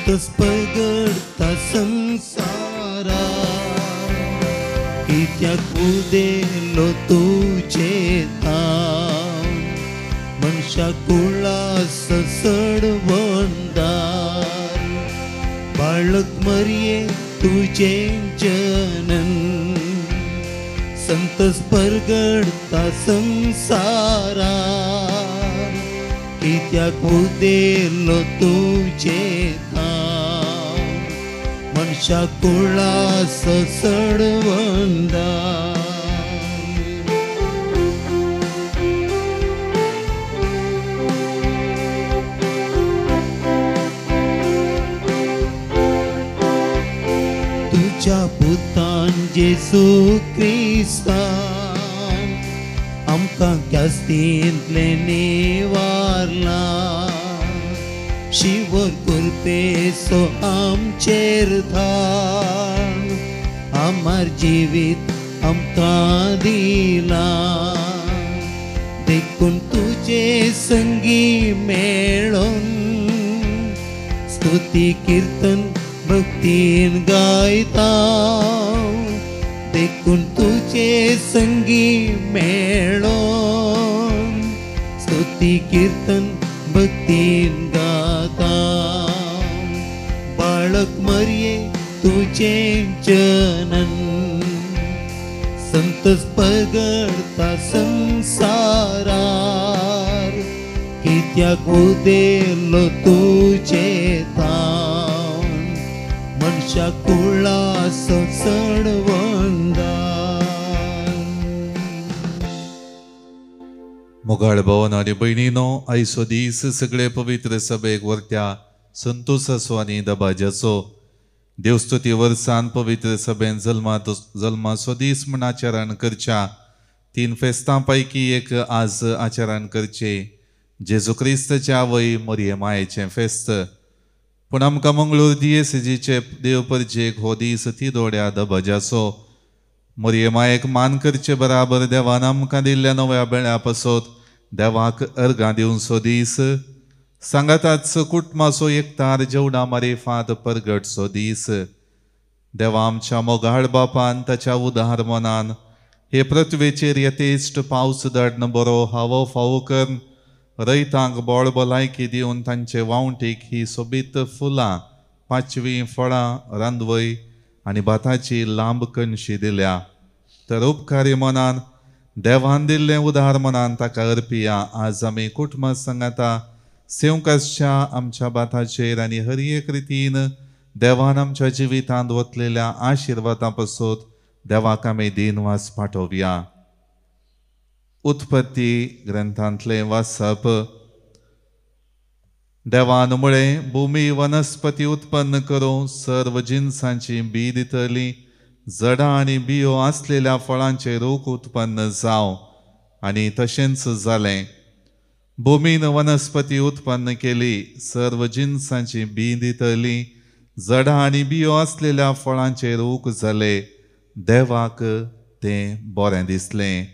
संतोष पगडता संसारा कित्याक उदेलो तुजें तान मनशा कुळास सडवंदार बाळक मरये तुजें जनन संतोष परगडता संसारा कित्याक उदेलो तुजें तान मनशा कुळास सडवंदार. तुज्या पुतान जेजू क्रिस्तान आमकां क्यास्तींतलें निवारलां शिवर कुरपेसो आमचेर धाड आमार जिवीत आमकां दिलां देखून तुजे संगी मेळोन स्तुती कीर्तन भक्तीन गायता देखून तुजे संगी मेळोन स्तुती कीर्तन भक्तीन गाता बाळक मरये तुजें जनन संतोष पगडता संसारार कित्याक उदेलो तुजें तान मनशा कुळास सडवंदार. मोगाळ भवन आनी भयणीनो, आयचो दीस सगळे पवित्र सभेक व्हरत्या संतोसाचो आनी दबाज्याचो. देवस्तुती वर्सान पवित्र सभेन जल्माचो दीस म्हूण आचरण करच्या तीन फेस्तां पैकी एक आज आचरण करचे जेजू क्रिस्ताच्या आवय मरिये मायेचें फेस्त. पूण आमकां मंगळूर दियेसेजीचे देव परजेक हो दीस तिदोड्या दबाज्याचो. मरिये मायेक मान करचे बराबर देवान आमकां दिल्ल्या नव्या बेळ्या पासत देवाक अर्गां दिवचो दीस. सांगाताच कुटुंबाचो एकतार जेवणा मारिफात परगटचो दीस. देवा आमच्या मोगाळ बापान ताच्या उदार मनान हे पृथ्वेचेर यथेश्ट पावस धाडन बरो हावो फावो करून रयतांक बोळ भलायकी दिवन तांचे वावटीक ही सोबीत फुलां पाचवीं फळां रांदवय आनी भाताची लांब कणशी दिल्या. तर उपकारी मनान देवान दिल्लें उदार मनान ताका अर्पिया. आज आमी कुटुंबा सांगाता सेवकासच्या आमच्या भाताचेर आनी हर एक रितीन देवान आमच्या जिवितांत वतलेल्या आशिर्वादा पासत देवाक आमी दिनवास पाठोवया. उत्पत्ती ग्रंथांतलें वाचप. देवान म्हळें, भूमी वनस्पती उत्पन्न करूं, सर्व जिनसांची बी दितली, जडां आनी बियो आसलेल्या फळांचे रूख उत्पन्न जावं. आनी तशेंच जालें. भूमीन वनस्पती उत्पन्न केली, सर्व जिनसांची बी दितली, जडां आनी बियो आसलेल्या फळांचे रूख जाले. देवाक तें बरें दिसलें.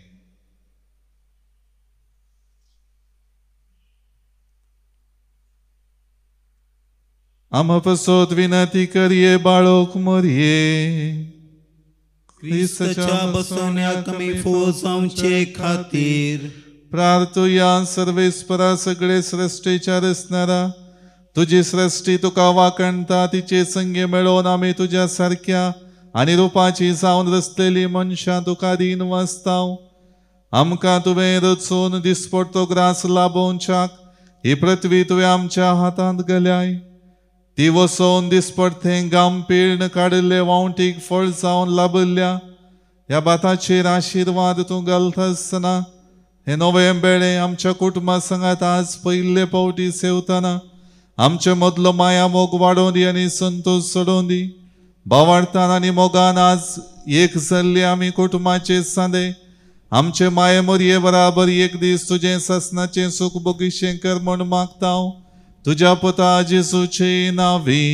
आमा पासत विनंती करये बाळक मरये. क्रिस्ताच्या बसवण्याक आमी फोव जावचे खातीर प्रार्थुया. सर्वेस्परा सगळे सृश्टीच्या रचणारा, तुजी सृश्टी तुका वाकणता, तिचे संगे मेळोवन आमी तुज्या सारक्या आनी रुपाची जावन रचलेली मनशां तुका दीन वाचताव. आमकां तुवें रचून दिसपडतो ग्रास लाभोवच्याक ही पृथ्वी तुवें आमच्या हातांत घाल्याय. ती वसोवन दिसपडथें गाम पिळण काडिल्ले वावटीक फळ जावन लाभिल्ल्या ह्या भाताचेर आशिर्वाद तूं घालता आसतना हे नवे बेळे आमच्या कुटुंबा संगात आज पयले पावटी सेवतना आमचे मदलो माया मोग वाडोवन दी आनी संतोष चडोवन दी. भावार्थान आनी मोगान आज एक जाल्ले आमी कुटुंबाचे सांदे आमचे माये मोरये बराबर एक दीस तुजें सासनाचें सूख बगिशें कर म्हूण मागता तुज्या पुता जेजूचे नांवी.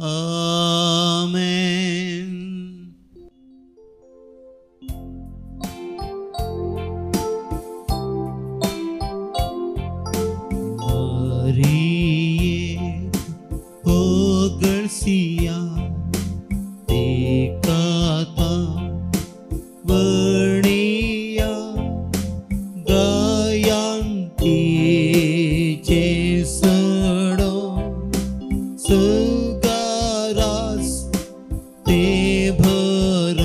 आमेन. मरिये ओ सुगारास ते भर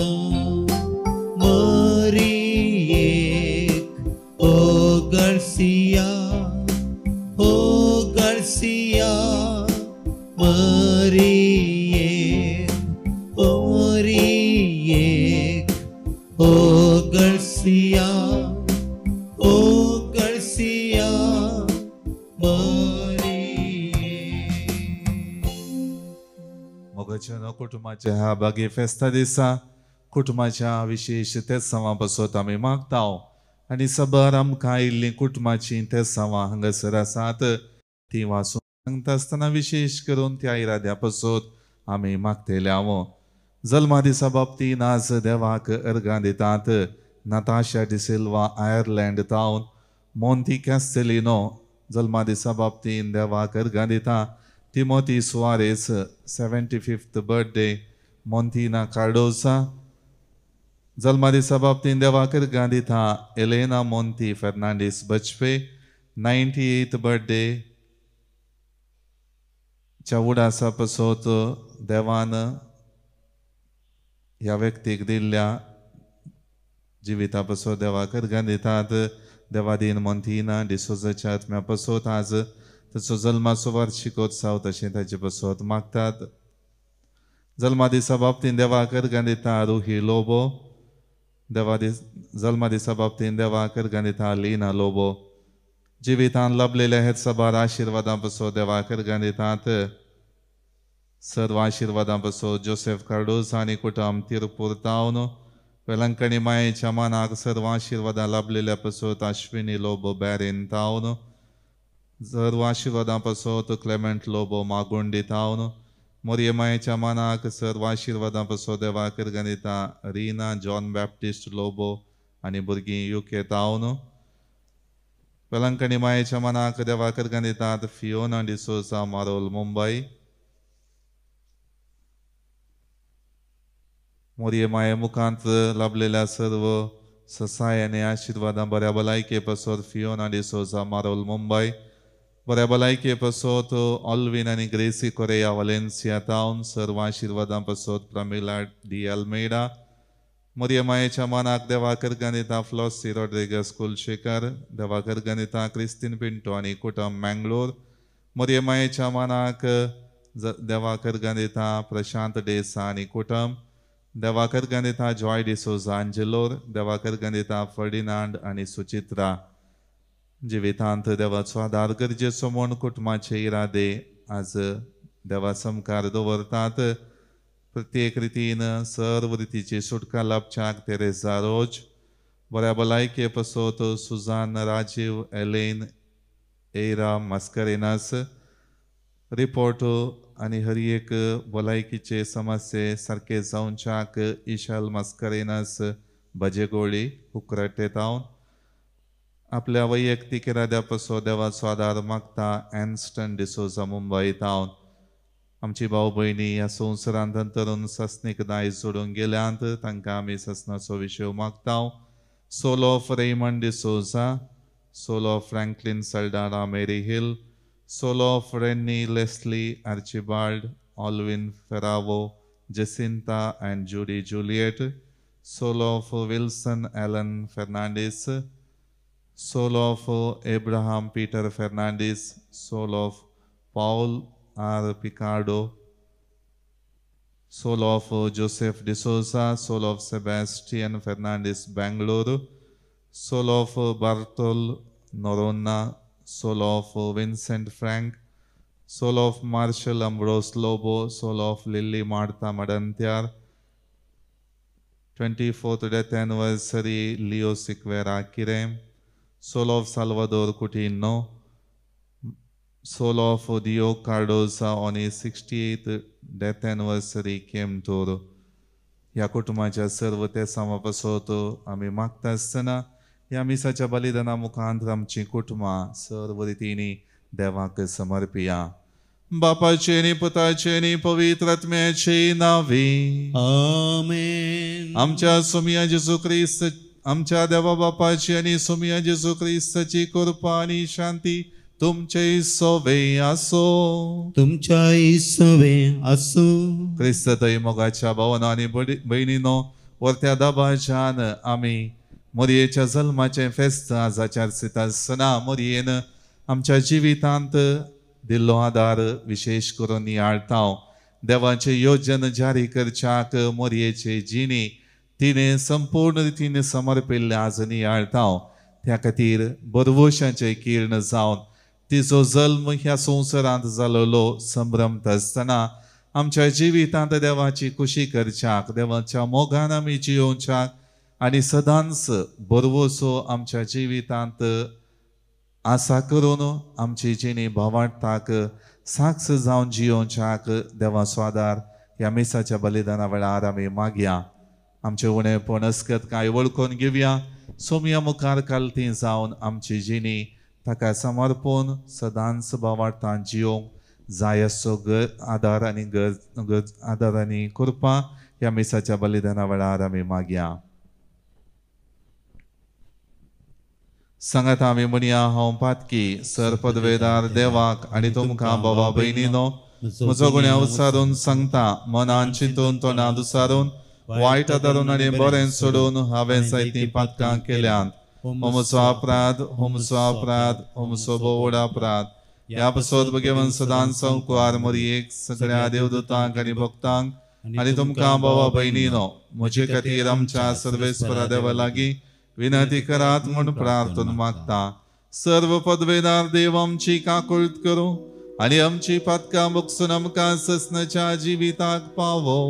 मरियेक ओ गरसिया ओ गरसिया मरियेक ओ मरियेक ओ गरसिया ओ गरसिया मोगाच्या कुटुंबाच्या ह्या बागे फेस्ता दिसा कुटुंबाच्या विशेश तेसांवां पासत आमी मागता आनी सबर आमकां आयिल्लीं कुटुंबाचीं तेसांवां हांगासर आसात ती वाचून सांगता आसतना विशेश करून त्या इराद्या पासत आमी मागतले हांव. जल्मा दिसा बाबतीन आज देवाक अर्गां दितात Natasha D'Silva Ireland town, Monty Castelino जल्मा दिसा बाबतीन देवाक अर्गां दिता, Timothy Soares 75th birthday, Montina Cardoza जल्मा दिसा बाबतीन देवाक अर्गां दिता, एलेना मोंती फेर्नांडीस बचपे 98th birthday च्या उडासा पासत देवान ह्या व्यक्तीक दिल्ल्या जिविता पासत देवाक अर्गां दितात. देवादीन मोंतिना डिसोजाच्या आत्म्या पासत आज ताचो जल्माचो वार्षिकोत्सव तशें ताचे पासत मागतात. जल्मा दिसा बाबतीन देवाक अर्गां दिता रुही लोबो, जल्मा दिसा बाबतीन देवाक अर्गां दिता लीना लोबो. जिवितान लाभलेल्या हेर साबार आशिर्वादां पासत देवाक अर्गां दितात. सर्व आशिर्वादां पासत जोसेफ कार्डोज आनी कुटुंब तिरुपूर तावन, वेलंकणी मायेच्या मानाक सर्व आशिर्वादां लाभलेल्या पासत आश्विनी लोबो बॅरेन तावन, सर्व आशिर्वादां पासत क्लेमेंट लोबो मागुंडी तावन, मोरये मायेच्या मानाक सर्व आशिर्वादां पासत देवाक अर्गां दिता रीना जॉन बॅप्टिस्ट लोबो आनी भुरगीं युके तावन, वेलंकणी मायेच्या मानाक देवाक अर्गां दितात फियोना डिसोजा मारोल मुंबय, मोरये माये मुखांत लाभलेल्या सर्व ससाय आनी आशिर्वादां बऱ्या भलायके पासत फियोना डिसोजा मारोल मुंबय, बऱ्या भलायके पासत ऑल्विन आनी ग्रेसी कोरेया वालेन्सिया तावन, सर्व आशिर्वादां पासत प्रमिला डी अल्मेडा, मोरये मायेच्या मानाक देवाक अर्गां दिता फ्लॉसी रॉड्रिगस कुलशेखर, देवाक अर्गां दिता क्रिस्तीन पिंटो आनी कुटुंब मँगलोर, मोरये मायेच्या मानाक देवाक अर्गां दिता प्रशांत डेसा आनी कुटुंब, देवाक अर्गां दिता जॉय डिसोजा आंजेलोर, देवाक अर्गां दिता फर्डिनांड आनी सुचित्रा. जिवितांत देवाचो आदार गरजेचो म्हूण कुटुंबाचे इरादे आज देवा समकार दवरतात. प्रत्येक रितीन सर्व रितीची सुटका लाभच्याक तेरेसा रोज, बऱ्या भलायके पासत सुजान राजीव एलेन एरा मास्करेनास, रिपोर्ट आनी हर एक भलायकीचे समस्ये सारके जावच्याक इशाल मास्करेनास भजेगोळी हुकराटे तावन, आपल्या वैयक्तीक इराद्या पासत देवाचो आदार मागता एन्स्टन डिसोजा मुंबय तावन. आमची भाव भयणी ह्या संवसारांत अंतरून सस्नीक दायज जोडून गेल्यांत तांकां आमी सस्नाचो विशय मागता. Soul of Raymond D'Souza, soul of Franklin Saldanha Mary Hill, soul of Rennie Leslie Archibald, Alvin Ferrao, Jacinta and Judy Juliet, soul of Wilson Alan Fernandes, soul of Abraham Peter Fernandes, soul of Paul R Picardo, soul of Joseph D'Souza, soul of Sebastian Fernandes Bangalore, soul of Bartol Noronha, soul of Vincent Frank, soul of Marshal Ambrose Lobo, soul of Lily Martha Madantyar, 24th death anniversary Leo Sequeira Kirem, soul of Salvador Coutinho, soul of Dio Cardoza on his 68th death anniversary came to. ह्या कुटुंबाच्या सर्व तेसांवा पासत आमी मागता आसतना ह्या मिसाच्या बलिदाना मुखांत आमचीं कुटुंबां सर्व रितींनी देवाक समर्पिया. बापाचे आनी पुताचे आनी पवित्र आत्म्याचे नांवे आमेन. आमच्या सोमिया जेजू क्रिस्त आमच्या देवा बापाची आनी सोमिया जेजू क्रिस्ताची कृपा आनी शांती तुमचे सोवे आसो. तुमच्या सोवे आसो. क्रिस्तय मोगाच्या भावानो आनी भयणीनो, वरत्या दबाज्यान आमी मोरयेच्या जल्माचें फेस्त आज आचरित आसतना मोरयेन आमच्या जिवितांत दिल्लो आदार विशेश करून नियाळता. देवाचें योजन जारी करच्याक मोरयेचे जिणी तिणें संपूर्ण रितीन समर्पिल्लें आज नियाळता. त्या खातीर बरवशाचें किर्ण जावन तिजो जल्म ह्या संवसारांत जालोलो संभ्रमता आसतना आमच्या जिवितांत देवाची खुशी करच्याक, देवाच्या मोगान आमी जियोवच्याक आनी सदांच बरवसो आमच्या जिवितांत आसा करून आमची जिणी भावार्थाक साक्ष जावन जियोवच्याक देवाचो आदार ह्या मिसाच्या बलिदाना वेळार आमी मागया. आमचें उणेपण अस्कत कांय वळखून घेवया. सोमया मुखार कालती जावन आमची जिणी ताका समर्पण सदांच भावार्थान जियोवंक जाय असो आदार आनी गरज आदार आनी कृपा ह्या मिसाच्या बलिदाना वेळार आमी मागया. सांगात आमी म्हणया, हांव पातकी सर पदवेदार देवाक आनी तुमकां बाबा भयणीनो म्हजो गुन्यांव उसारून सांगता. मनान चिंतून तोंडान दुसारून वायट आदारून आनी बरें सोडून हांवें जायतीं पातकां केल्यांत. हो म्हजो अपराध, हो म्हजो अपराध, हो म्हजो भोव अपराध. ह्या पासत भगेवन सदांच संकुवार मोरयेक सगळ्या देवदूतांक आनी भक्तांक आनी तुमकां बाबा भयणीनो म्हजे खातीर आमच्या सर्वेस्परा देवा लागीं विनंती करात म्हूण प्रार्थना मागता. सर्व पदवेदार देव आमची काकुळट करूं आनी आमची पातकां भोगसून आमकां ससनाच्या जिविताक पावो.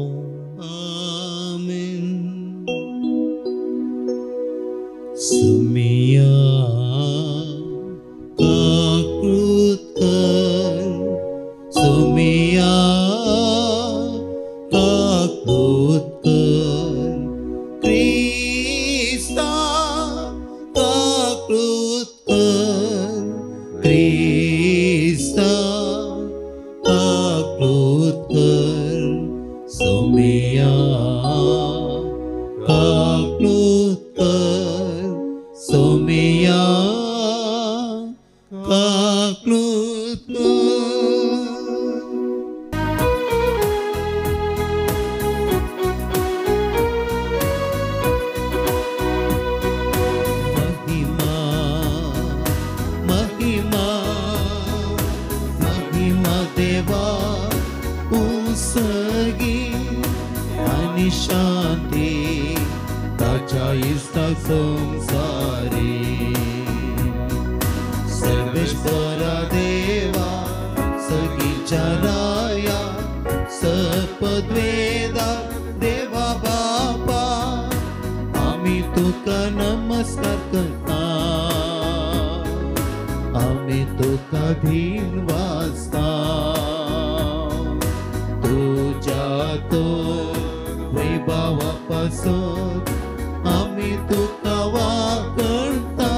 आमेन. सुमिया काकुळट कर, सुमिया काकुळट कर, क्रिस्ता काकुळट कर, क्रिस्ता काकुळट कर, सुमिया काकुळट कर, सुमिया काकुळट कर. महिमा महिमा महिमा देवा उसगी आनी शांती ताच्या इश्टा संसारी. सर्वेश्वरा देवा सगीच्या राया सपद्वेदा देवा बापा आमी तुका नमस्कार करता, आमी तुका धीन वाचता. तुज्या तो वैभवा पासून आमी तुका वाकणता.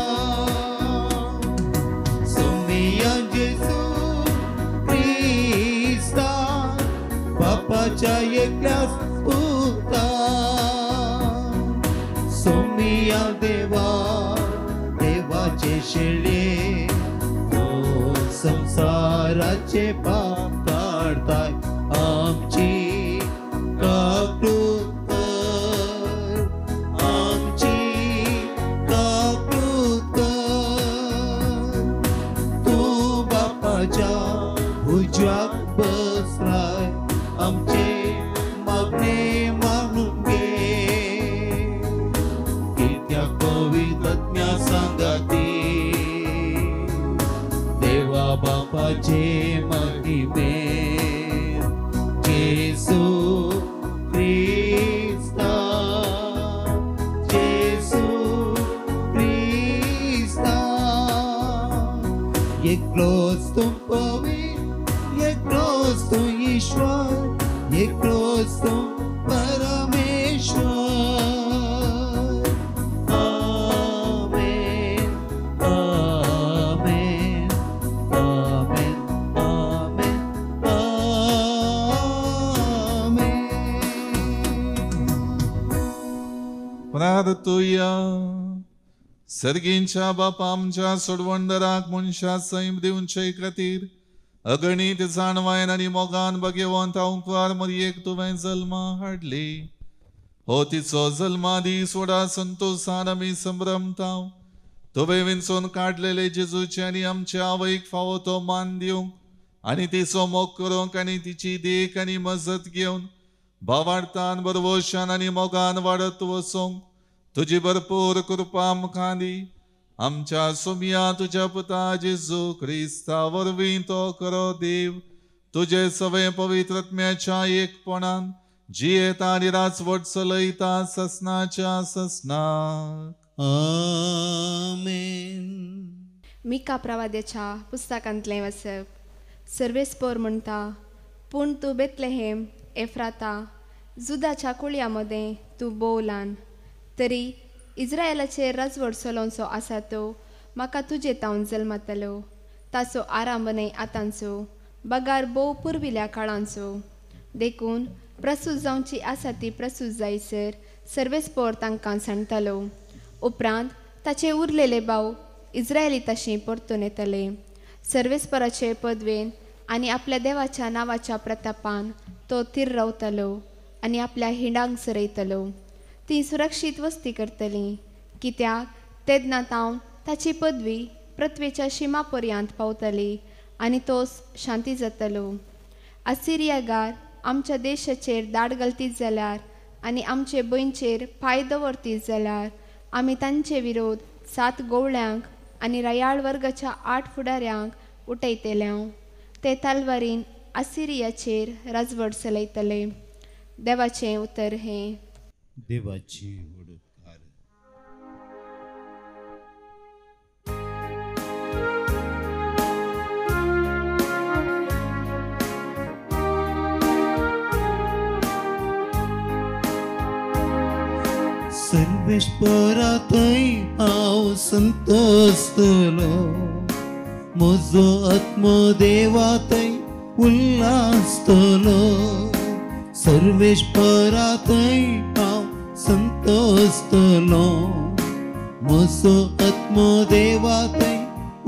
सुमिया जेजू क्रिस्ता बापाच्या एकल्याच पुता. सुमिया देवा देवाचे शेळे तो संसाराचे पाप काडताय आमची काकुळट कर, आमची काकुळट कर. तूं बापाच्या भुजाक बसलाय आमचे मागणे मानून घे. कित्याक पवित्रज्ञा सांगाती देवा बापाचे महिमे. जेजू क्रिस्ता, जेजू क्रिस्ता, एकलोच तूं पवित्र, एकलोच तूं ईश्वर, एकलोच तूं परमेश्वर. आमेन आमेन आमेन आमेन आमेन. प्रार्थुया. सर्गींच्या बापा आमच्या सोडवणदाराक मनशा सैम दिवचे खातीर अगणीत जाणवायन आनी मोगान बगेवंत अंकवार मरयेक तुवें जल्मा हाडली. हो तिचो जल्मा दीस व्हडा संतोशान आमी संभ्रमता. तुवें विंचून काडलेले जेजूचे आनी आमचे आवयक फावो तो मान दिवंक आनी तिचो मोग करूंक आनी तिची देख आनी मजत घेवन भावार्थान बरवशान आनी मोगान वाडत वचूंक तुजी भरपूर कृपा आमकां दी. आमच्या सुमया तुज्या पुता जेजू क्रिस्ता वरवीं तो खरो देव तुजे सवे पवित्र आत्म्याच्या एकपणान जियेता आनी राजवट चलयता ससनाच्या ससनाक. आमेन. मिका प्रवाद्याच्या पुस्तकांतलें वाचप. सर्वेस्पोर म्हणटा, पूण तूं बेतलेहेम एफ्राता जुदाच्या कुळया मदें तूं भोव ल्हान, तरी इज्रायलाचेर राजवट चलोवचो आसा तो म्हाका तुजे तावन जल्मतलो. ताचो आरांभ न्हय आतांचो, बगार भोव पुर्विल्या काळांचो. देखून प्रसूत जावची आसा ती प्रसूत जायसर सर्वेस्पोर तांकां सांगतालो. उपरांत ताचे उरलेले भाव इज्रायली तशें परतून येतले. सर्वेस्पराचे पदवेन आनी आपल्या देवाच्या नांवाच्या प्रतापान तो थीर रावतलो आनी आपल्या हिंडांक चरयतलो. ती सुरक्षीत वस्ती करतली, कित्याक तेन्ना तावन ताची पदवी पृथ्वेच्या शिमा पर्यंत पावतली आनी तो शांती जातलो. असिरियागार आमच्या देशाचेर दाड घालतीत जाल्यार आनी आमचे भंयचेर पांय दवरतीत जाल्यार आमी तांचे विरोध 7 गोवळ्यांक आनी रयाळ वर्गाच्या 8 फुडाऱ्यांक उठयतले. ते तलवारीन असिरियाचेर राजवट चलयतले. देवाचें उतर हें. देवाची उपकार. सर्वेश्वरा थंय हांव संतोषतलो, म्हजो आत्मो देवा थंय उल्हासतलो. सर्वेश्वरा थंय हांव संतोषतलो, म्हजो आत्मो देवा थंय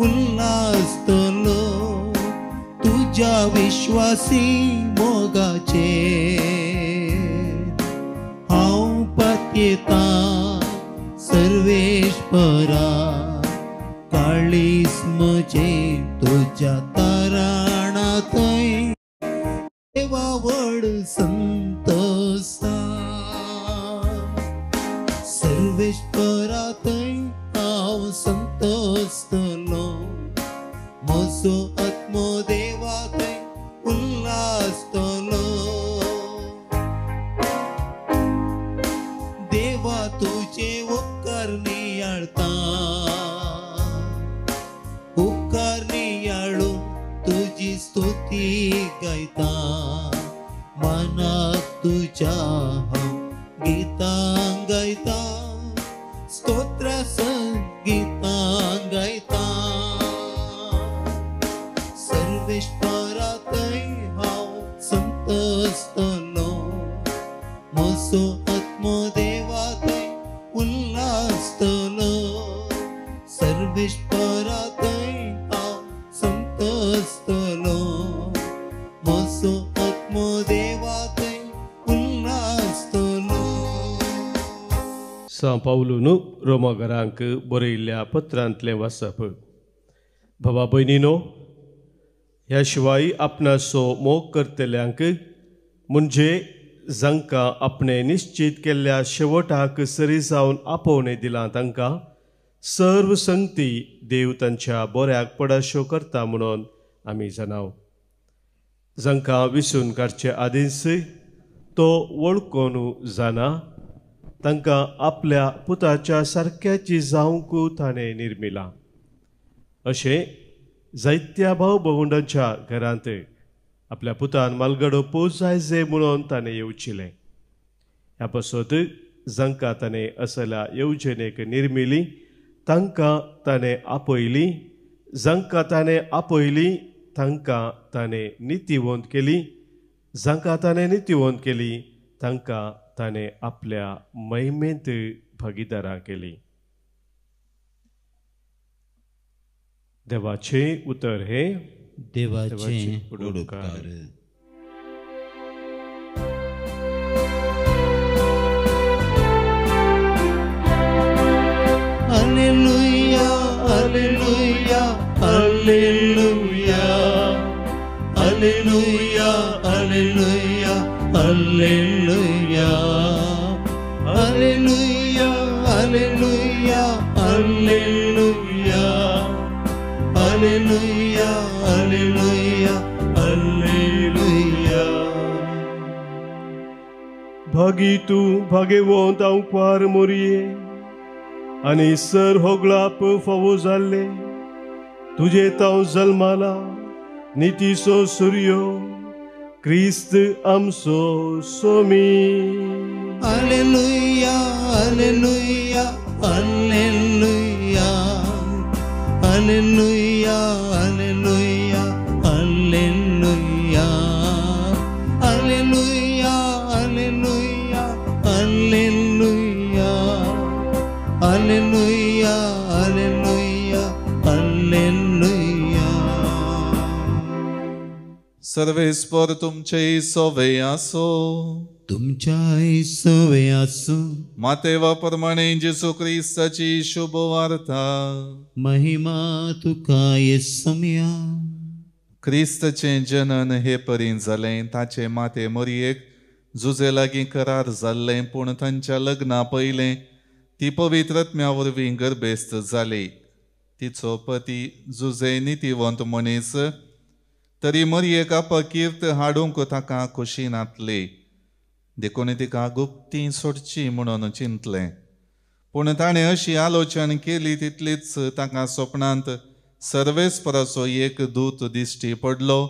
उल्हासतलो. तुज्या विश्वासी मोगाचेर हांव पातयेता सर्वेश्वरा, काळीज म्हजें तुज्या ताराणा थंय देवा व्हड संतोषा. सर्वेश्वरा थंय हांव संतोषतलो, म्हजो आत्मो देवा थंय उल्हासतलो. देवा तुजे उपकार नियाळता, उपकार नियाळून तुजी स्तुती गायता. मनाक तुज्या हांव गितां गायता, स्तोत्र संगीतां गायता. सर्वेश्वरा थंय हांव संतोषतलो, म्हजो आत्मो देवा थंय उल्हासतलो. सर्वेश्वरा थंय हांव संतोषतलो, म्हजो आत्मो देवा थंय उल्हासतलो. सां पावलून रोमाघरांक बरयिल्ल्या पत्रांतलें वाचप. भावा भयणीनो, ह्या शिवाय आपणाचो मोग करतल्यांक म्हणजे जांकां आपणें निश्चीत केल्ल्या शेवटाक सरी जावन आपोवणें दिलां तांकां सर्व संगती देव तांच्या बऱ्याक पडाश्यो करता म्हणून आमी जाणाव. जांकां विसून काडचे आदींच तो वळखून जाणा, तांकां आपल्या पुताच्या सारक्याची जावंक ताणें निर्मिलां. अशें जायत्या भाव भवंडांच्या घरांत आपल्या पुतान मालगडो पोस जाय जे म्हणून ताणें येवचिलें. ह्या पासत जांकां ताणें असल्या येवजणेक निर्मिली तांकां ताणें आपयली, जांकां ताणें आपयली तांकां ताणें नितीवंत केली, जांकां ताणें नितीवंत केली तांकां ताणें आपल्या महिमेंत भागीदारां केली. देवाचें उतर हें देवाचें उपकार. Alleluia, alleluia, alleluia, alleluia, alleluia, alleluia, alleluia, alleluia, alleluia, alleluia, alleluia, alleluia. भागी तूं भागेवंत आंकवार मोरये आनी सर होगळाप फावो जाल्ले तुजे तांव जल्माला नितीचो सुर्यो क्रिस्त आमचो Somi. Alleluia, alleluia, alleluia, alleluia, alleluia, alleluia, alleluia, alleluia, alleluia, alleluia, alleluia, alleluia. सर्वेस्पर तुमचे सोवे आसो, तुमच्याय सोवे आसूं. मातेवा प्रमाणे जेजू क्रिस्ताची शुभवार्ता. महिमा तुका येसम्या. क्रिस्ताचें जनन हे परीन जालें. ताचे माते मोरयेक जुजे लागीं करार जाल्लें, पूण तांच्या लग्ना पयलें ती पवित्र आत्म्या वरवीं गर्भेस्त जाली. तिचो पती जुजे नितीवंत मनीस, तरी मरयेक अपकीर्त हाडूंक ताका खोशी नातली, देखून तिका गुप्ती सोडची म्हणून चिंतलें. पूण ताणें अशी आलोचन केली तितलीच ताका स्वप्नांत सर्वेस्पराचो एक दूत दिश्टी पडलो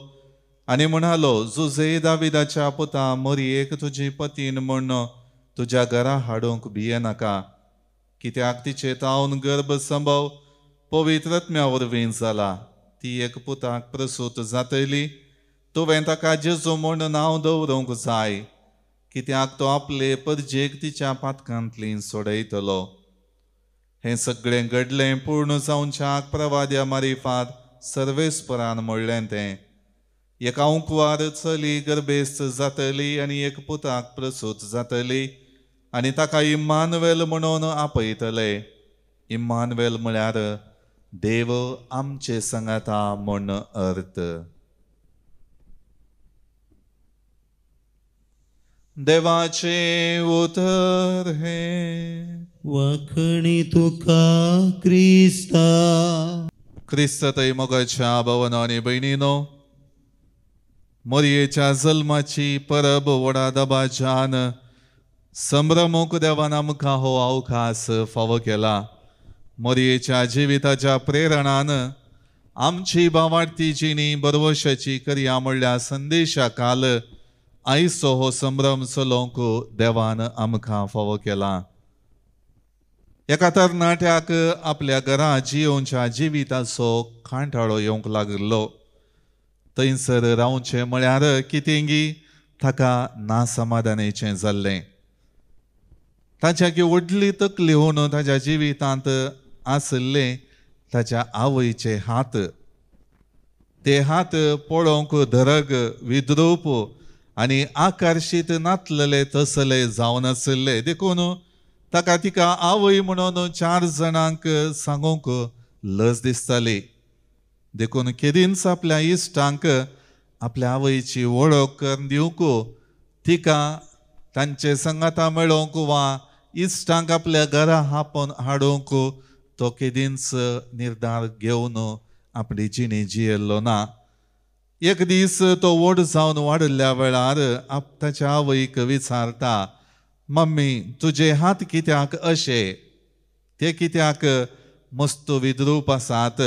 आनी म्हणालो, जुजे दाविदाच्या पुता, मरयेक तुजी पतीन म्हूण तुज्या घरा हाडूंक भियेनाका, कित्याक तिचे तावन गर्भ संभव पवित्र आत्म्या वरवीं जाला. ती एक पुताक प्रसूत जातली, तुवें ताका जेजू म्हूण नांव दवरूंक जाय, कित्याक तो आपले परजेक तिच्या पातकांतली सोडयतलो. हें सगळें घडलें पूर्ण जावच्याक प्रवाद्या मारिफात सर्वेस्परान म्हणलें तें, एका उंकवार चली गर्भेस्त जातली आनी एक पुताक प्रसूत जातली आनी ताका इम्मानुएल म्हणून आपयतले. इम्मानुएल म्हळ्यार देव आमचे सांगाता म्हूण अर्थ. देवाचें उतर हें. वखणी तुका क्रिस्ता. क्रिस्त मोगाच्या भवनो आनी भयणीनो, मोरयेच्या जल्माची परब व्हडा दबाज्यान संभ्रमूंक देवान आमकां हो अवकाश फावो केला. मोरयेच्या जिविताच्या प्रेरणान आमची भावार्थी जिणी बरवशाची करया म्हणल्या संदेशा काल आयचो हो संभ्रम चलोवंक देवान आमकां फावो केला. एका तरणाट्याक आपल्या घरा जियोवच्या जिविताचो कांटाळो येवंक लागिल्लो. थंयसर रावचें म्हळ्यार कितेंगी ताका नासमाधानेचें जाल्लें. ताच्या की व्हडली तकली होवन ताच्या जिवितांत आशिल्ले ताच्या आवयचे हात. ते हात पळोवंक धरग, विद्रूप आनी आकर्शीत नातलेले तसले जावन आशिल्ले, देखून ताका तिका आवय म्हणून चार जाणांक सांगूंक लज दिसताली. देखून केदींच आपल्या इश्टांक आपल्या आवयची वळख करून दिवंक, तिका तांचे संगाता मेळोवंक वा इश्टांक आपल्या घरा आपोवन हाडूंक तो केदींच निर्धार घेवन आपली जिणी जियेल्लो ना. एक दीस तो व्हड जावन वाडिल्ल्या वेळार ताच्या आवयक विचारता, मम्मी तुजे हात कित्याक अशे, ते कित्याक मस्त विद्रूप आसात,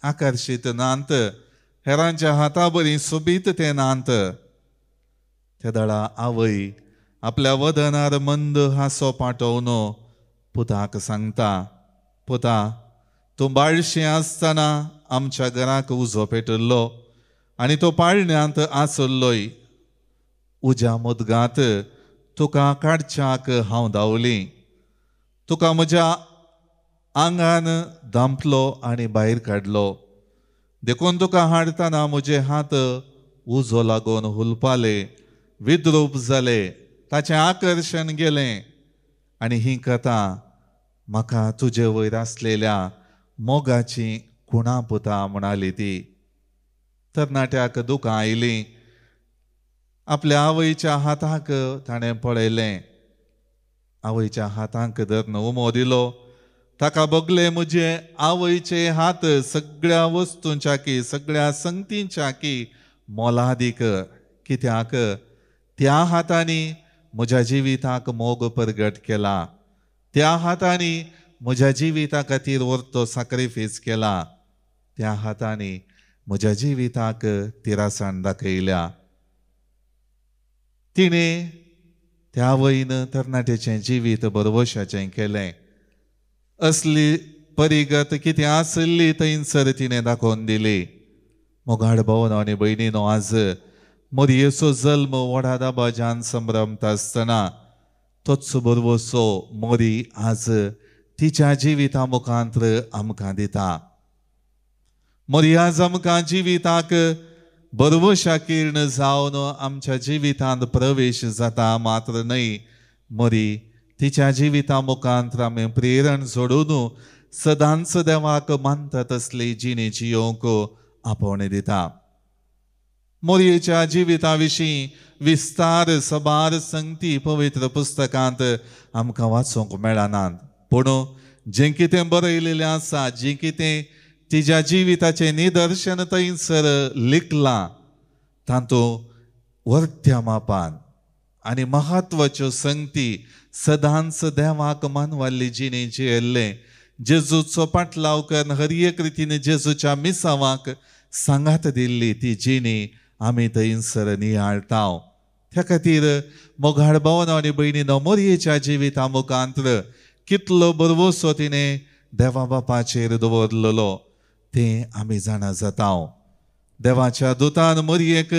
आकर्शीत नात, हेरांच्या हाता बरी सोबीत ते नात. तेदळा आवय आपल्या वदनार मंद हांसो पाटोवन पुताक सांगता, पुता तूं बाळशें आसतना आमच्या घराक उजो पेटिल्लो आनी तो पाळण्यांत आसल्लोय. उज्या मुदगांत तुका काडच्याक हांव धांवली, तुका म्हज्या आंगान धांपलो आनी भायर काडलो. देखून तुका हाडटना म्हजे हात उजो लागून हुलपाले, विद्रूप जाले, ताचें आकर्शण गेलें आनी ही कथा म्हाका तुजे वयर आसलेल्या मोगाची खुणा पुता म्हणाली ती. तरणाट्याक दुकां आयलीं. आपल्या आवयच्या हाताक ताणें पळयलें. आवयच्या हातांक धरून उमो दिलो. ताका बगले म्हजे आवयचे हात सगळ्या वस्तूंच्या की सगळ्या संगतींच्या की मोलादीक, कित्याक त्या हातांनी म्हज्या जिविताक मोग परगट केला, त्या हातांनी म्हज्या जिविता खातीर व्हरतो साक्रिफीस केला, त्या हातांनी म्हज्या जिविताक तिरासाण दाखयल्या. तिणें त्या वयन तरणाट्याचें जिवीत बरवशाचें केलें. असली परिगत कितें आसली थंयसर तिणें दाखोवन दिली. मोगाळ भावनो आनी भयणीनो, आज मोरयेचो जल्म व्हडा दबाज्यान संभ्रमता आसतना तोच बरवसो मोरी आज तिच्या जिविता मुखांत्र आमकां दिता. मोरी आज आमकां जिविताक बरवशा किर्ण जावन आमच्या जिवितांत प्रवेश जाता मात्र न्हय, मोरी तिच्या जिविता मुखांत्र आमी प्रेरण सोडून सदांच देवाक मानता तसली जिणे जियोवंक आपोवणें दिता. मोरयेच्या जिविता विशीं विस्तार सबार संगती पवित्र पुस्तकांत आमकां वाचूंक मेळनात, पूण जें कितें बरयलेलें आसा, जें कितें तिज्या जिविताचें निदर्शन थंयसर लिखलां तातूंत वर्त्या मापान आनी म्हत्वाच्यो संगती सदांच देवाक मानवाल्ली जिणे जियेल्लें, जेजूचो पाटलाव करून हर एक रितीन जेजूच्या मिसावाक सांगात दिल्ली ती जिणी आमी थंयसर नियाळटा. त्या खातीर मोगाळ भावनो आनी भयणीनो, मोरयेच्या जिविता मुखांत्र कितलो बरवसो तिणें देवा बापाचेर दवरलेलो तें आमी जाणा जाता. देवाच्या दुतान मोरयेक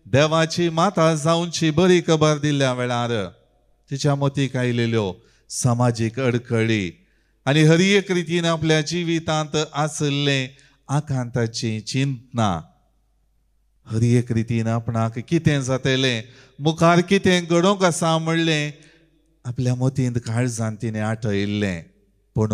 देवाची माता जावची बरी खबर दिल्ल्या वेळार तिच्या मतीक आयलेल्यो समाजीक अडखळी आनी हर एक रितीन आपल्या जिवितांत आशिल्लें आकांताची चिंतना, हर एक रितीन आपणाक कितें जातलें, मुखार कितें घडोवंक आसा म्हणलें आपल्या मतींत काळजान तिणें आठयल्लें. पूण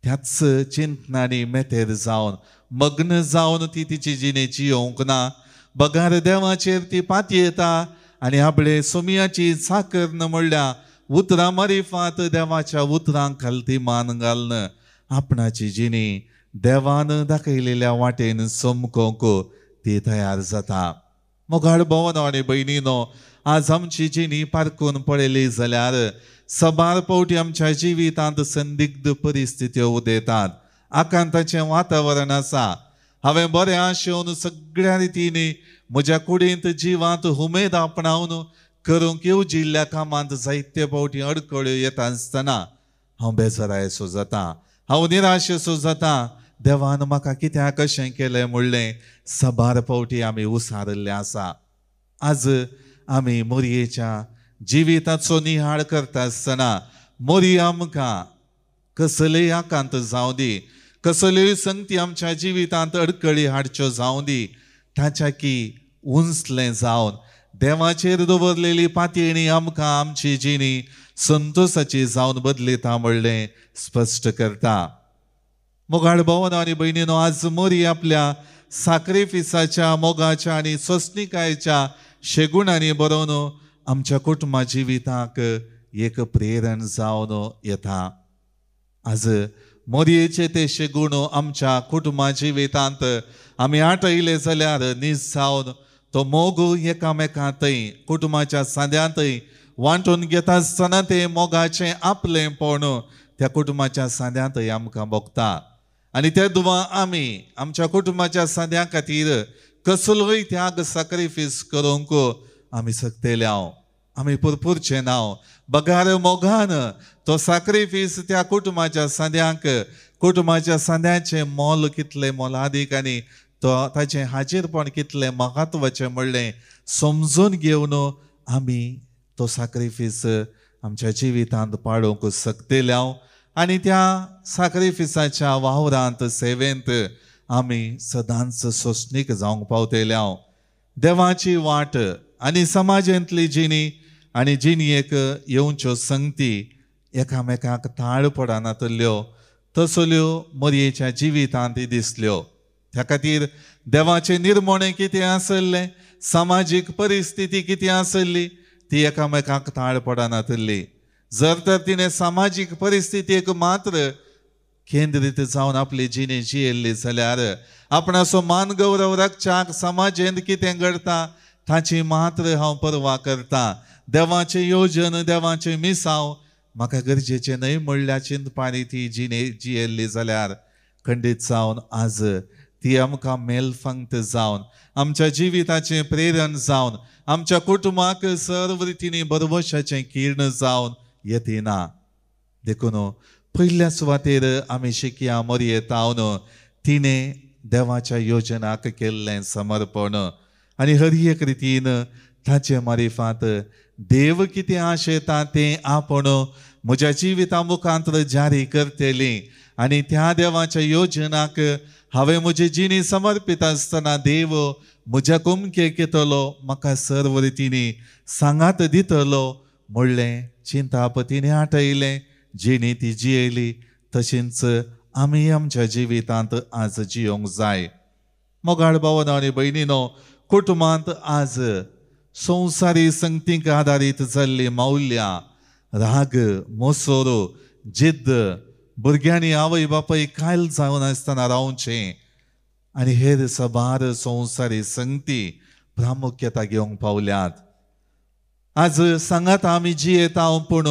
त्याच चिंतनांनी मेतेर जावन मग्न जावन ती तिची जिणे जियोवंक ना, बगार देवाचेर ती पातयेता आनी आपले सोमियाची साकर न म्हणल्या उतरां मारिफात देवाच्या उतरांक खालती मान घालून आपणाची जिणी देवान दाखयलेल्या वाटेन समकोवंक ती तयार जाता. मोगाळ भोवनो आनी भयणीनो, आज आमची जिणी पारखून पळयली जाल्यार सबार फावटी आमच्या जिवितांत संदिग्ध परिस्थित्यो उदेतात, आकांताचें वातावरण आसा. हांवें बरें आशेवन सगळ्या रितींनी म्हज्या कुडींत जिवांत उमेद आपणावन करूंक येवजिल्ल्या कामांत जायते फावटी अडखळ्यो येता आसतना हांव बेजारायसो जाता, हांव निराशेसो जाता. देवान म्हाका कित्याक कशें केलें म्हणलें सबार फावटी आमी उसारिल्लें आसा. आज आमी मोरयेच्या जिविताचो निहाळ करता आसतना मोरी आमकां कसलेय आकांत जावं दी, कसल्योय संगती आमच्या जिवितांत अडखळी हाडच्यो जावं दी, ताच्या की उंचलें जावन देवाचेर दवरलेली पातयेणी आमकां आमची जिणी संतोसाची जावन बदलिता म्हणलें स्पश्ट करता. मोगाळ भोवनो आनी भयणीनो, आज मोरी आपल्या साक्रिफिसाच्या मोगाच्या आनी सोंसणिकायेच्या शेगुणांनी बरोवन आमच्या कुटुंबा जिविताक एक प्रेरण जावन येता. आज मोरयेचे ते शेगूण आमच्या कुटुंबा जिवितांत आमी आठयले जाल्यार नीज जावन तो मोग एकामेकांतय कुटुंबाच्या सांद्यांतय वांटून घेता आसतना ते मोगाचें आपलेंपण त्या कुटुंबाच्या सांद्यांतय आमकां भोगता. आनी ते दुवा आमी आमच्या कुटुंबाच्या सांद्यां खातीर कसलोय त्याग साक्रिफीस करूंक आमी शकतले, आमी पुरपुरचें नांव बगार मोगान तो साक्रिफीस त्या कुटुंबाच्या सांद्यांक, कुटुंबाच्या सांद्याचें मोल कितलें मोलादीक आनी तो ताचें हाजीरपण कितलें म्हत्वाचें म्हणलें समजून घेवन आमी तो साक्रिफीस आमच्या जिवितांत पाडोवंक शकतले. आनी त्या साक्रिफिसाच्या वावरांत सेवेंत आमी सदांच सोंसणीक जावंक पावतले. देवाची वाट आनी समाजांतली जिणी आनी जिणयेक येवच्यो संगती एकामेकाक ताळ पडनातल्यो तसल्यो मोरयेच्या जिवितांत दिसल्यो. त्या खातीर देवाचें निर्मणें कितें आसलें, समाजीक परिस्थिती कितें आसली ती एकामेकाक ताळ पडनातल्ली. जर तर तिणें समाजीक परिस्थितीक मात्र केंद्रीत जावन आपली जिणी जियेल्ली जाल्यार आपणाचो मान गौरव राखच्याक समाजेंत कितें घडटा ताची मात्र हांव पर्वा करता, देवाचें योजन देवाचें मिसांव म्हाका गरजेचें न्हय म्हणल्या चिंतपानी ती जिणे जियेल्ली जाल्यार खंडीत जावन आज ती आमकां मेलफंक्त जावन आमच्या जिविताचें प्रेरण जावन आमच्या कुटुंबाक सर्व रितींनी बरवशाचें किर्ण जावन येतना. देखून पयल्या सुवातेर आमी शिकया मोरये तावन तिणें देवाच्या योजनाक केल्लें समर्पण आनी हर एक रितीन ताचे मारिफात देव कितें आशेता तें आपण म्हज्या जिविता मुखांत जारी करतली आनी त्या देवाच्या योजनाक हांवें म्हजी जिणी समर्पीत आसतना देव म्हज्या कुमकेक येतलो, म्हाका सर्व रितींनी सांगात दितलो म्हणलें चिंताप तिणें आठयलें. जिणी ती जियेली तशींच आमी आमच्या जिवितांत आज जियोंक जाय. मोगाळ भावना आनी भयणीनो, कुटुंबांत आज संवसारी संगतींक आदारीत जाल्ली मौल्यां, राग, मोसोर, जिद्द, भुरग्यांनी आवय बापाय कायल जावन आसतना रावचें आनी हेर साबार संवसारी संगती प्रामुख्यता घेवंक पावल्यात. आज सांगाता आमी जियेता पूण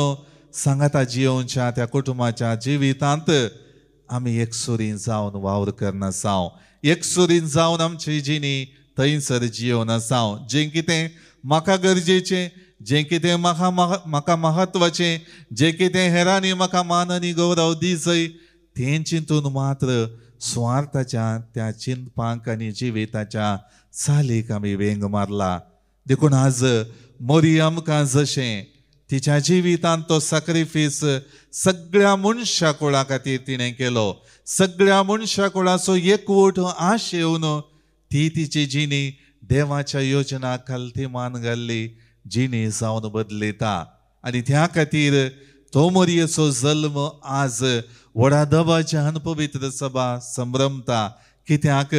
सांगाता जियोवच्या त्या कुटुंबाच्या जिवितांत आमी एकसुरी जावन वावर करनासांव, एकसुरी जावन आमची जिणी थंयसर जियोवन आसांव. जें कितें म्हाका गरजेचें, जें कितें म्हाका म्हाका म्हत्वाचें, जें कितें हेरांनी म्हाका मान आनी गौरव दिसय तें चिंतून मात्र स्वार्थाच्या त्या चिंतपांक आनी जिविताच्या चालीक आमी वेंग मारला. देखून आज मोरी आमकां जशें तिच्या जिवितांत तो सॅक्रिफीस सगळ्या मनशा कुळा खातीर तिणें केलो, सगळ्या मनशा कुळाचो एकवट आश येवन ती तिची जिणी देवाच्या योजना खालती मान घाल्ली जिणी जावन बदलिता. आनी त्या खातीर तो मोरयेचो जल्म आज व्हडा दबाज्यान पवित्र सभा संभ्रमता, कित्याक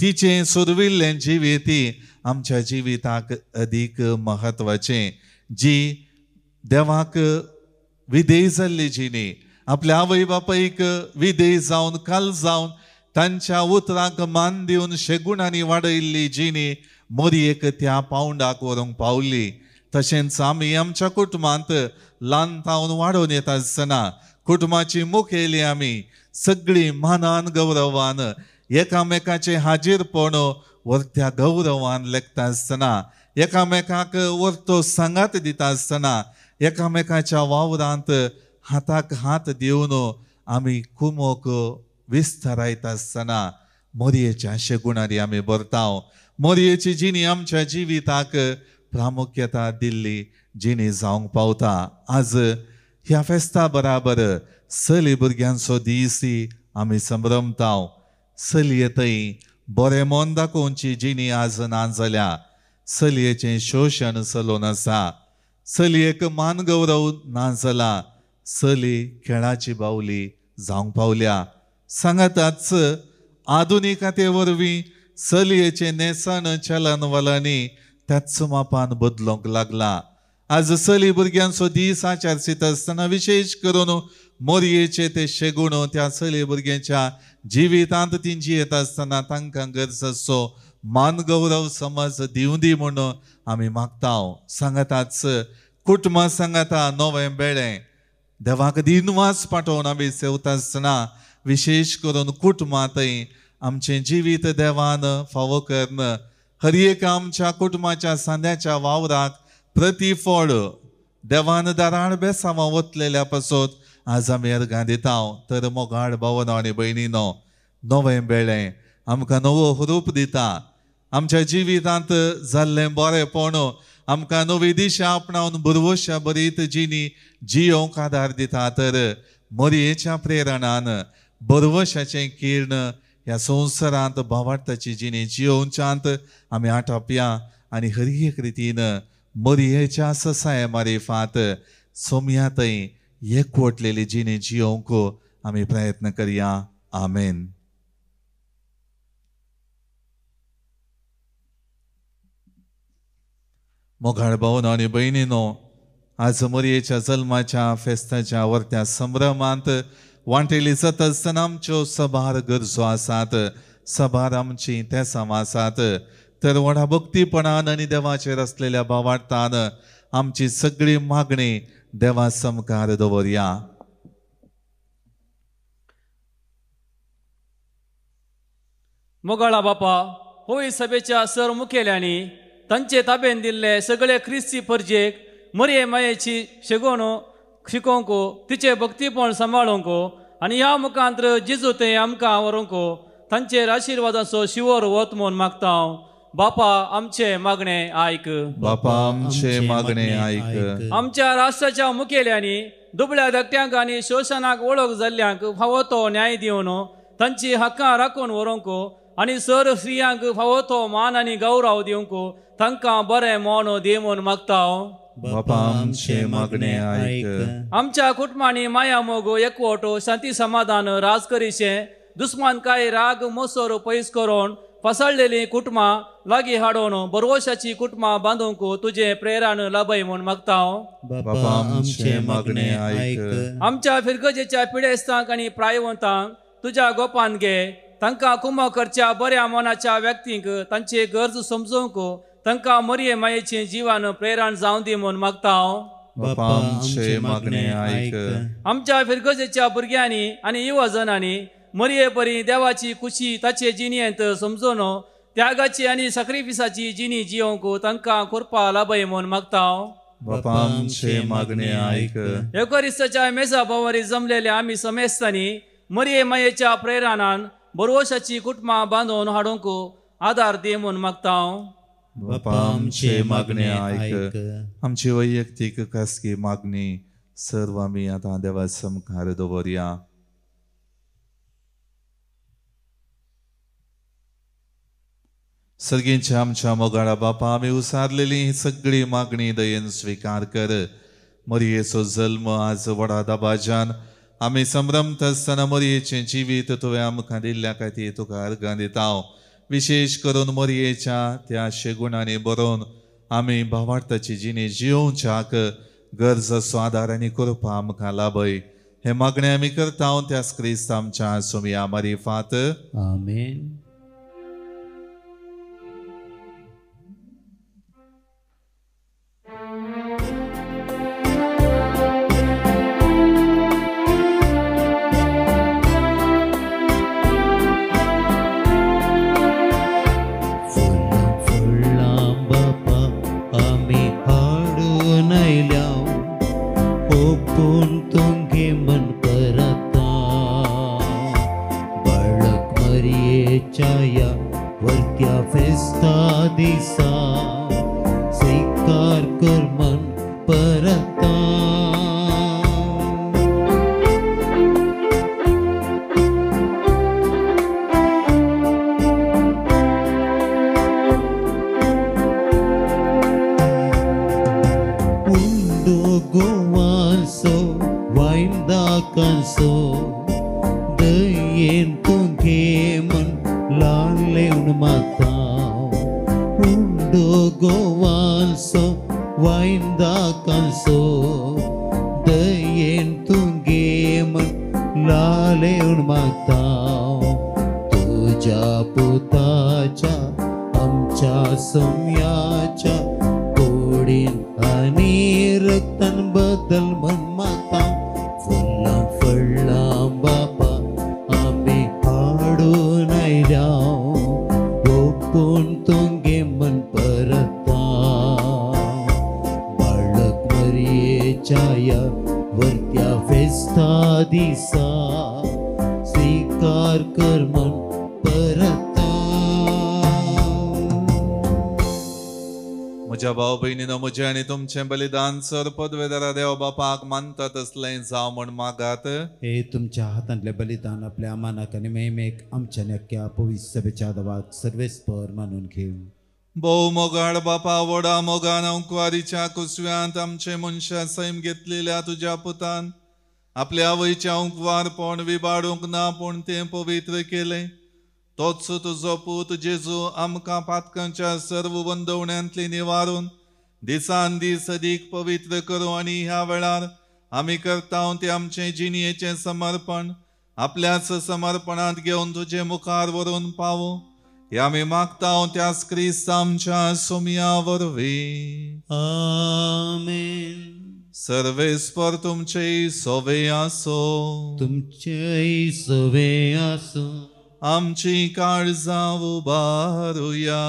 तिचें सुरविल्लें जिवीत आमच्या जिविताक अदीक म्हत्वाचें. जी देवाक विधेय जाल्ली जिणी, आपल्या आवय बापायक विधेय जावन काल जावन तांच्या उतरांक मान दिवन शेगुणांनी वाडयल्ली जिणी मोरयेक त्या पावंडाक व्हरूंक पावली. तशेंच आमी आमच्या कुटुंबांत ल्हान तावन वाडोवन येता आसतना कुटुंबाची मुखेली आमी सगळीं मानान गौरवान एकामेकाचें हाजीरपण वर्त्या गौरवान लेखता आसतना, एकामेकाक वर्तो सांगात दिता आसतना, एकामेकाच्या वावरांत हाताक हात दिवन आमी कुमोक विस्तारायता आसतना मोरयेच्या शेगुणांनी आमी भरताव. मोरयेची जिणी आमच्या जिविताक प्रामुख्यता दिल्ली जिणी जावंक पावता. आज ह्या फेस्ता बराबर चली भुरग्यांचो दीस आमी संभ्रमताव. चलये थंय बरें मन दाखोवची जिणी आज ना जाल्या, चलयेचें शोशण चलोवन आसा, चलयेक मान गौरव ना जाला, चली खेळाची बावली जावंक पावल्या. सांगाताच आधुनिकते वरवीं चलयेचें न्हेसण चलन वलनी त्याच मापान बदलूंक लागला. आज चली भुरग्यांचो दीस आचरित आसतना विशेश करून मोरयेचे ते शेगुण त्या चली भुरग्यांच्या जिवितांत ती जियेत आसतना तांकां गरज आसचो मान गौरव समज दिवं दी म्हूण आमी मागता. सांगाताच कुटुंबा सांगाता नवें बेळें देवाक दिनवास पाठोवन आमी सेवता आसतना विशेश करून कुटुंबांतय आमचें जिवीत देवान फावो करून हर एक आमच्या कुटुंबाच्या सांद्याच्या वावराक प्रतिफळ देवान दाराण बेसांवां वतलेल्या पासत आज आमी अर्गां दिता. तर मोगाळ भावनो आनी भयणीनो, नवें बेळें आमकां नवो हुरूप दिता. आमच्या जिवितांत जाल्लें बरेंपण आमकां नवी दिशा आपणावन भरवश्या बरीत जिणी जियोंक आदार दिता. तर मोरयेच्या प्रेरणान भरवशाचें किर्ण ह्या संवसारांत भावार्थाची जिणी जियोवच्यांत आमी आटापया आनी हर एक रितीन मरयेच्या ससाय मारिफात सोम्या थंय एकवटलेली जिणी जियोवंक आमी प्रयत्न करया. आमेन. मोगाळ भावनो आनी भयणीनो, आज मरयेच्या जल्माच्या फेस्ताच्या वर्त्या संभ्रमांत वांटेली जाता आसतना आमच्यो सबार गरजो आसात, सबार आमची तेसांव आसात. तर व्हडा भक्तीपणान आनी देवाचेर आसलेल्या भावार्थान आमची सगळी मागणी देवा समकार दवरया. मोगाळा बापा, होळी सभेच्या सर मुखेल्यांनी तांचे ताबेन दिल्ले सगळे क्रिस्ती परजेक मरये मायेची शेगोण शिकोवंक, तिचे भक्तीपण सांबाळूंक आनी ह्या मुखांत्र जेजू ते आमकां व्हरूंक तांचेर आशिर्वादाचो शिवोर वत म्हूण मागता हांव. बापा आमचे मागणे आयक. बापा आमचे मागणे आयक. आमच्या राष्ट्राच्या मुखेल्यांनी दुबळ्या धाकट्यांक आनी शोशणाक वळख जाल्ल्यांक फावो तो न्याय दिवन तांची हक्कां राखून व्हरूंक आनी सर स्त्रियांक फावो तो मान आनी गौरव दिवंक तांकां बरें मन दी म्हूण मागता हांव. बापा आमचे मागणे आयक. आमच्या कुटुंबांनी माया मोग एकवट शांती समाधान राज करीशें दुस्मानकाय राग मोसोर पयस करून फसळलेली कुटुंबां लागीं हाडून बरवशाची कुटुंबां बांदूंक तुजें प्रेरण लाभय म्हूण मागता हांव. बापा आमचे मागणे आयक. आमच्या फिरगजेच्या पिडेस्तांक आनी प्रायवंतांक तुज्या गोपान घे, तांकां कुमो करच्या बऱ्या मनाच्या व्यक्तींक तांची गरज समजूंक तांकां मरये मायेचें जिवान प्रेरण जावं दी म्हूण मागता हांव. बापा आमचे मागणे आयक. आमच्या फिरगजेच्या भुरग्यांनी आनी युवजनांनी मरये परी देवाची खुशी ताचे जिणेंत समजून त्यागाची आनी साक्रिफिसाची जिणी जियोवंक तांकां कृपा लाभय म्हूण मागता हांव. बापा आमचे मागणे आयक. येवकरिस्ताच्या मेजा भोंवरी जमलेल्या आमी समेस्तांनी मरये मायेच्या प्रेरणान बरवशाची कुटुंबां बांदून हाडूंक आदार दी म्हूण मागता हांव. बापा आमचे मागणे आयक. आमची वैयक्तीक खासगी मागणी सर्व आमी आतां देवा समकार दवरया. सर्गींच्या आमच्या मोगाळा बापा, आमी उसारलेली ही सगळी मागणी दयेन स्विकार कर. मरयेचो जल्म आज व्हडा दबाज्यान आमी संभ्रमता आसतना मरयेचें जिवीत तुवें आमकां दिल्ल्या खातीर तुका अर्गां दिता. विशेश करून मरयेच्या त्या शेगुणांनी बरोवन आमी भावार्थाची जिणी जियोवच्याक गरज आसो आदार आनी कृपा आमकां लाभय. हे मागणें आमी करता त्याच क्रिस्त आमच्या सोमया मारिफात. आमेन. दिसा स्वीकार कर मन परता. उंडो गोवांसो वायंदाकांसो दयेन तुगे मन लालेवन माता. गोवांसो वायंदाकांसो दयेन तुगे मन लालेवन मागता. तुज्या पुताच्या आमच्या सम्याच्या कोडीन आनी रक्तान बदल मन मागता. फुलां फळां बापा आमी हाडून आयल्या ओपून तुगे मन परता. बाळक मरयेच्या ह्या वर्त्या फेस्ता दिसा स्वीकार कर मन परता. म्हज्या भाव भयणीनो, म्हजें आनी तुमचें बलिदान सर पदवेदारा देव बापाक मानता तसलें जावं म्हण मागात. हे तुमच्या हातांतलें बलिदान आपल्या मानाक आनी महिमेक आमच्या नक्क्या पवित्र सभेच्या देवाक सर्वेस्पर मानून घेवं. भोव मोगाळ बापा, व्हडा मोगान अंकवारीच्या कुसव्यांत आमचे मनशा सैम घेतलेल्या तुज्या पुतान आपल्या आवयच्या अंकवारपण विबाडूंक ना पूण तें पवित्र केलें. तोच तुजो पूत जेजू आमकां पातकांच्या सर्व वंदवण्यांतली निवारून दिसान दीस अदीक पवित्र करूं आनी ह्या वेळार आमी करता तें आमचें जिणयेचें समर्पण आपल्याच समर्पणांत घेवन तुजे मुखार व्हरून पावूं. हे आमी मागता त्याच क्रिस्त आमच्या सोमया वरवीं. आमेन. सर्वेस्पर तुमचे सोवे आसो. तुमचेय सोवे आसो. आमची काळजां उबारुया.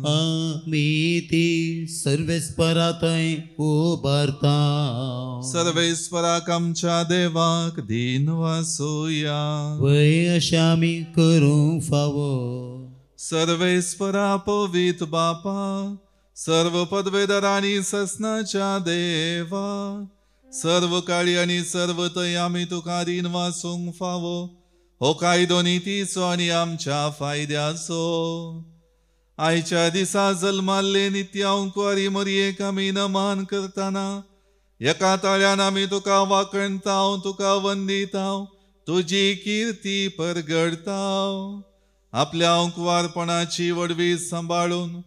आमी ती सर्वेस्परा थंय उबारता. सर्वेस्पराक आमच्या देवाक दीन वासुया. वय अशें आमी करूंक फावो. सर्वेस्परा पवित्र बापा, सर्व पदवेदारांनी ससनाच्या देवा, सर्व काळी आनी सर्व थंय आमी तुका दीन वासूंक फावो. हो कायदो नितीचो आनी आमच्या फायद्याचो. आयच्या दिसा जल्माल्ले नित्य अंकुवारी मरयेक आमी नमन करतना एका ताळ्यान आमी तुका वाखणताव, तुका वंदिताव, तुजी किर्ती परगडताव. आपल्या अंकुवारपणाची वडवी सांबाळून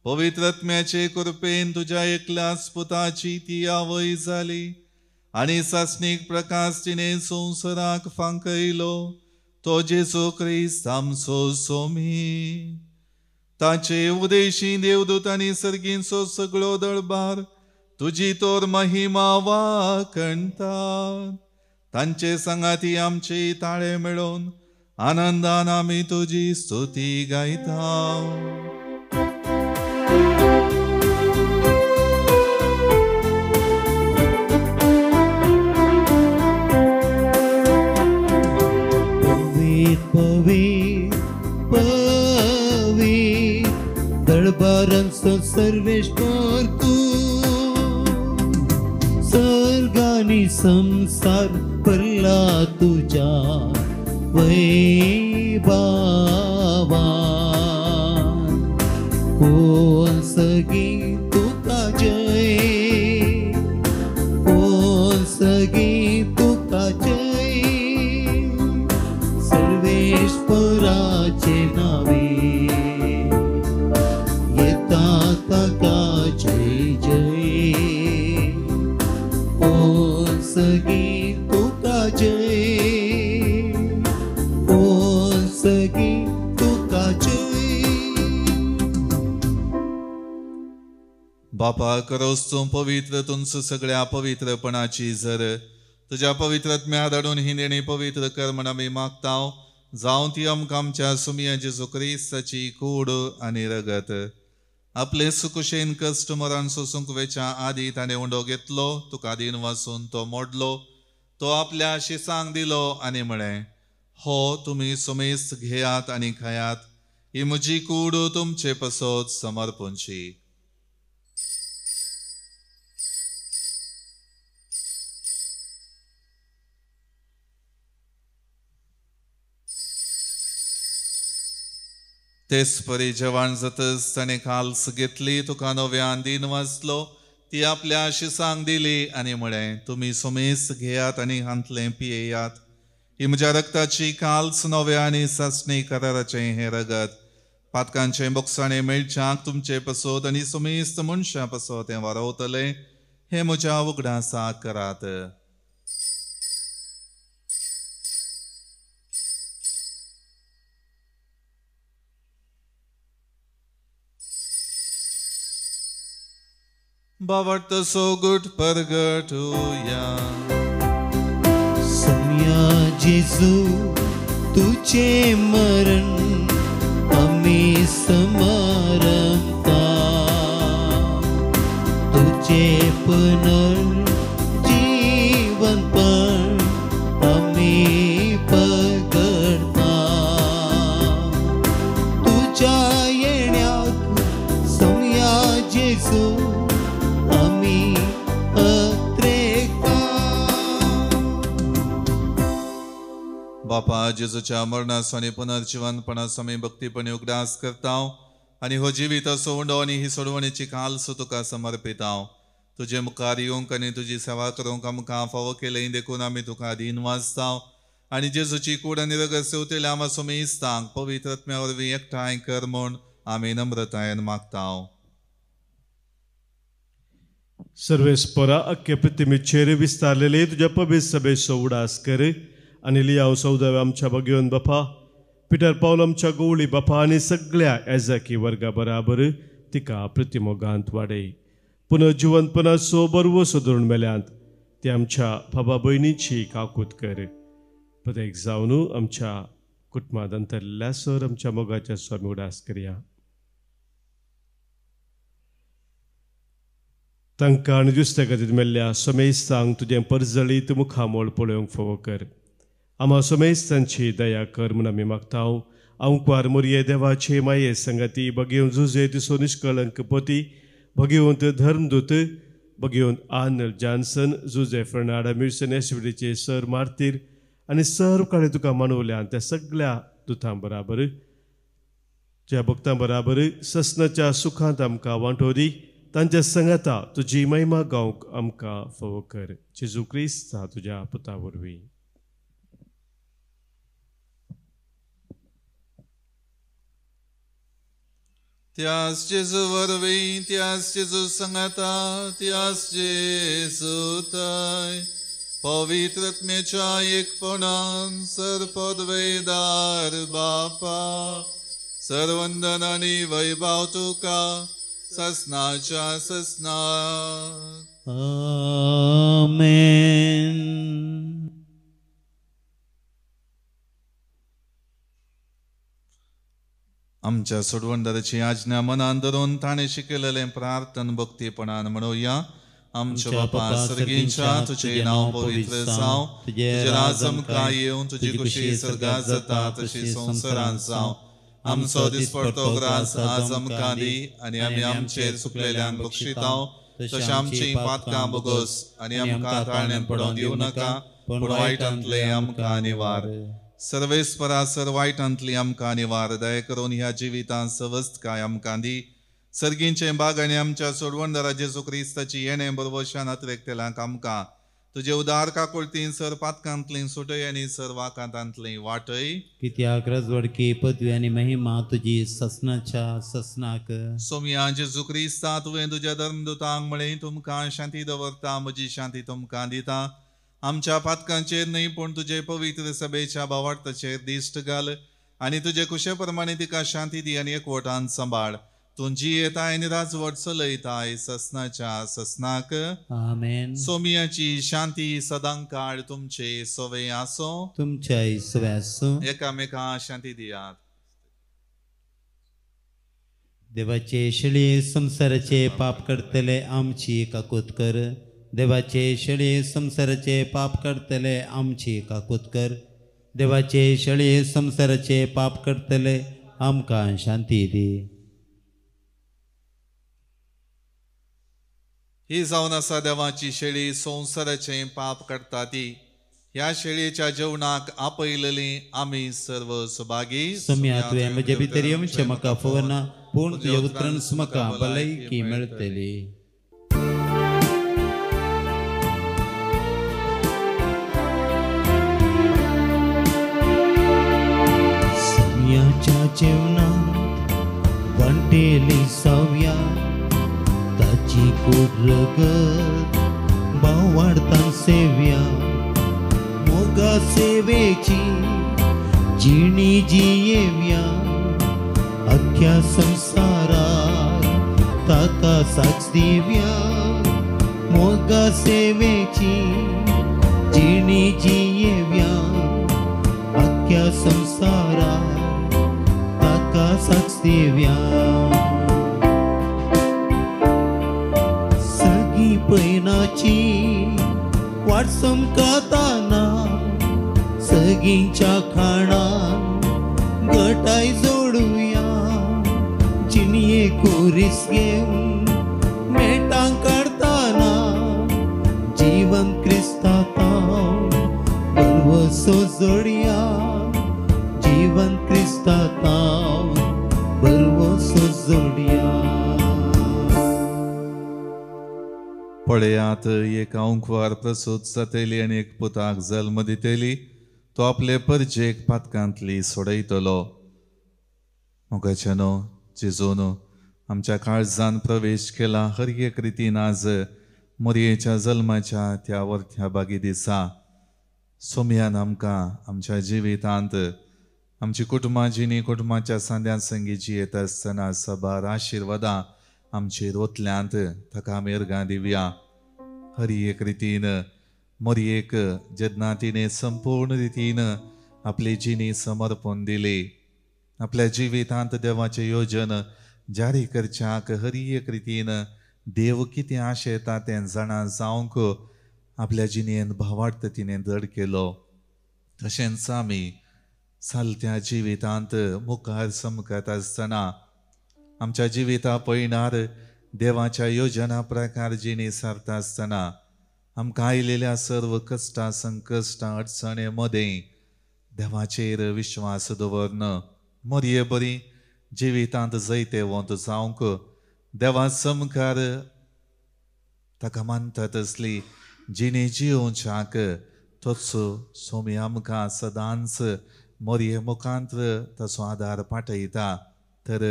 पवित्रत्म्याचे कृपेन तुज्या एकल्याच पुताची ती आवय जाली आनी सासणीक प्रकाश तिणें संवसाराक फांकयलो. तो जेजू क्रिस्त आमचो सोमी. ताचे उदेशी देवदूत आनी सर्गींचो सगळो दळबार तुजी तोर महिमा वाखणतात. तांचे सांगाती आमचे ताळे मेळोवन आनंदान आमी तुजी स्तुती गायता. पवित्र पवित्र दळबारांचो सर्वेश्वर तूं, सर्गानी संसार भरला तुज्या वैभावान. कोण सगीं तुका जय, कोण सगीं तुका जय, सर्वेश्वराचे नावे येता ताका जय जय. कोण सगीं तुका जय, कोण सगीं तुका जय. बापा, करोस तूं पवित्र तुमचो सगळ्या पवित्रपणाची जर तुज्या पवित्रत्म्या धाडून ही देणी पवित्र कर म्हण आमी मागता. जावं ती आमकां आमच्या सुमया जेजू क्रिस्ताची कूड आनी रगत. आपले सुकुशेन कश्ट मरण सोसूंक वेच्या आदी ताणें उंडो घेतलो, तुका दीन वासून तो मोडलो, तो आपल्या शिसांक दिलो आनी म्हळें, हो तुमी सुमेस्त घेयात आनी खायात, ही म्हजी कूड तुमचे पसत समर्पणची. तेच परी जेवण जातच ताणें काल्स घेतली, तुका नव्यान दीन वाचलो, ती आपल्या शिसांक दिली आनी म्हळें, तुमी सुमेस्त घेयात आनी हांतलें पियेयात, ही म्हज्या रक्ताची काल्स नव्या आनी सासणी कराराचें हें रगत. पातकांचें बोगसाणें मेळच्याक तुमचे पसत आनी सुमेस्त मनशां पसत हें वारवतलें. हें म्हज्या उगडासाक करात. बावट सोगुट परगटुया. सम्या जेजू तुझे मरण आमी समारंभता, तुझे पुनर्जीवन पण आमी पगडता. तुझ्या येण्याक सम्या जेजू बापा जेजूच्या मरणाचो आनी पुनर्जिवनपणाचो आमी भक्तीपणी उगडास करता आनी हो जिविताचो उंडो आनी ही सोडवणेची कालसो तुका समर्पिता। तुजे मुखार येवंक आनी तुजी सेवा करूंक आमकां फावो केलें देखून आमी तुका दीन वाचता आनी जेजूची कूड आनी रगत सेवतेल्या आमा सोमेस्तांक पवित्र आत्म्या वरवीं एकठांय कर म्हूण आमी नम्रतायेन मागता। सर्वेस्परा अख्खे प्रतिमेचेर विस्तारलेले तुज्या पवित्र सभेचो उडास कर आनी लियाव सौदाव आमच्या भगेवन बापा पिटर पावल आमच्या गोवळी बापा आनी सगळ्या एजाकी वर्गा बराबर तिका प्रतिमोगांत वाडय। पुनर्जिवनपणाचो बरवो सुदरून मेल्यांत ते आमच्या बाबा भयणीची काकूत कर। प्रत्येक जावन आमच्या कुटुंबांत अंतरलेल्या सर आमच्या मोगाच्या स्वामी उडास करया। तांकां आनी दुसऱ्या खातीर मेल्ल्या समेस्तांक तुजें परजळीत मुखामोळ पळोवंक फावो कर। आमा समेस्तांची दया कर म्हूण आमी मागता। आंकवार मोरये देवाचे माये संगती भगेवन जुजे दिसो निष्कळंक पोती भगेवंत धर्मदूत भगेवंत आर्नल्ड जॉन्सन जुजे फर्नाडा मिर्सन एसवीडीचे सर मार्तीर आनी सर्व काळे तुका मानवल्यान त्या सगळ्या दुतां बराबर ज्या भक्तां बराबर ससनाच्या सुखांत आमकां वांटो दी। तांच्या संगता तुजी महिमा गावंक आमकां फावो कर। जेजू क्रिस्ता तुज्या पुता वरवीं। त्यास जेजू वरवीं, त्यास जेजू संगता, त्यास जेजू थंय पवित्र आत्म्याच्या एकपणान सर्वपदवेदार बापा सर्वंदन आनी वैभव तुका ससनाच्या ससनाक। आमेन। आमच्या सोडवणदाराची आज्ञा मनान धरून ताणें शिकयलेलें प्रार्थन भक्तीपणान म्हणुया। आमच्या बापा सर्गींच्या तुजें नांव पवित्र जावं, तुजें राज आमकां येवं, तुजी खुशी सर्गात जाता तशी संवसारांत जावं। आमचो दिसपडतो ग्रास आज आमकां दी आनी आमी आमचेर चुकलेल्यांक बक्षिताव तशें आमचीं पातकां बोगस आनी आमकां ताळणें पडोवंक दिवं नाका, पूण वायटांतलें आमकां निवार। सर्वेस्परा सर वायटांतली आमकां निवार। दया करून ह्या जिवितांत सवस्तकाय आमकां दी। सर्गींचें बाग आनी आमच्या सोडवणदारा जेजू क्रिस्ताची येणें बरवशान अतिरेकतेल्यांक आमकां तुजे उदार काकुळतीन सर पातकांतली सुटय आनी सर वाकांतांतली वाटय। कित्याक रजवडकी पदवी आनी महिमा तुजी ससनाच्या ससनाक। सोमया जेजू क्रिस्ता तुवें तुज्या धर्मदूतांक म्हळें तुमकां शांती दवरता, म्हजी शांती तुमकां दिता। आमच्या पातकांचेर न्हय पूण तुजे पवित्र सभेच्या भावार्थाचेर दिश्ट घाल आनी तुजे कुशे प्रमाणे तिका शांती दी आनी एकवटान सांबाळ। तूं जियेताय आनी राजवट चलयताय ससनाच्या ससनाक। आमेन। सोमियाची शांती सदांकाळ तुमचे सवे आसो, तुमच्याय सवे आसो। एकामेका शांती दियात। देवाचे शेळये संवसाराचे पाप करतले आमची काकूत कर। देवाचे शेळये संवसाराचे पाप करतले आमची काकूत कर। देवाचे शेळये संवसाराचे पाप करतले आमकां शांती दी। ही जावन आसा देवाची शेळी संवसाराचें पाप काडटा ती। ह्या शेळयेच्या जेवणाक आपयलेली आमी सर्व सभागी। सोम्या तुवें म्हजे भितर येवचें म्हाका खबर ना, पूण तुज्या उतरान म्हाका भलायकी मेळटली। सोम्याच्या जेवणाक वांटेली सावया, ताची कूड रगत भावार्थान सेव्या। मोगा सेवेची जिणी जियेव्या, अख्ख्या संवसारार ताका साक्ष दिव्या। मोगा सेवेची जिणी जियेव्या, अख्ख्या संवसारार ताका साक्ष दिव्या। सगळी पयनाची वाट समकाताना, सगळींच्या खाणान गटाय जोडुया। जिणये कोरीस घेवन मेटां काडताना, जीवन क्रिस्ता तावन बलवसो जोडया। पळयात एक अंकवार प्रसूत जातली आनी एक पुताक जल्म दितली, तो आपले परजेक पातकांतली सोडयतलो. मोगाच्यानो जेजून आमच्या काळजान प्रवेश केला हर एक रितीन आज मोरयेच्या जल्माच्या त्या वरत्या बागी दिसा सोमयान आमकां आमच्या जिवितांत आमची कुटुंबां जिणी कुटुंबाच्या सांद्यां संगी जियेत आसतना सबार आशिर्वादां आमचेर ओतल्यांत ताका आमी अर्गां दिवया. हर एक रितीन मोरयेक जेन्ना तिणें संपूर्ण रितीन आपली जिणी समर्पण दिली, आपल्या जिवितांत देवाचें योजन जारी करच्याक हर एक रितीन देव कितें आशेता तें जाणा जावंक आपल्या जिणेन भावार्थ तिणें धड केलो. तशेंच आमी चलत्या जिवितांत मुखार समकत आसतना आमच्या जिविता पयणार देवाच्या योजना प्रकार जिणी सारता आसतना आमकां आयिल्ल्या सर्व कश्टां संकश्टां अडचणे मदें देवाचेर विश्वास दवरन मोरये बरी जिवितांत जैतेवंत जावंक देवा समकार ताका मानता तसली जिणी जियोवच्याक तोच सोमी आमकां सदांच मोरये मुखांत ताचो आदार पाठयता. तर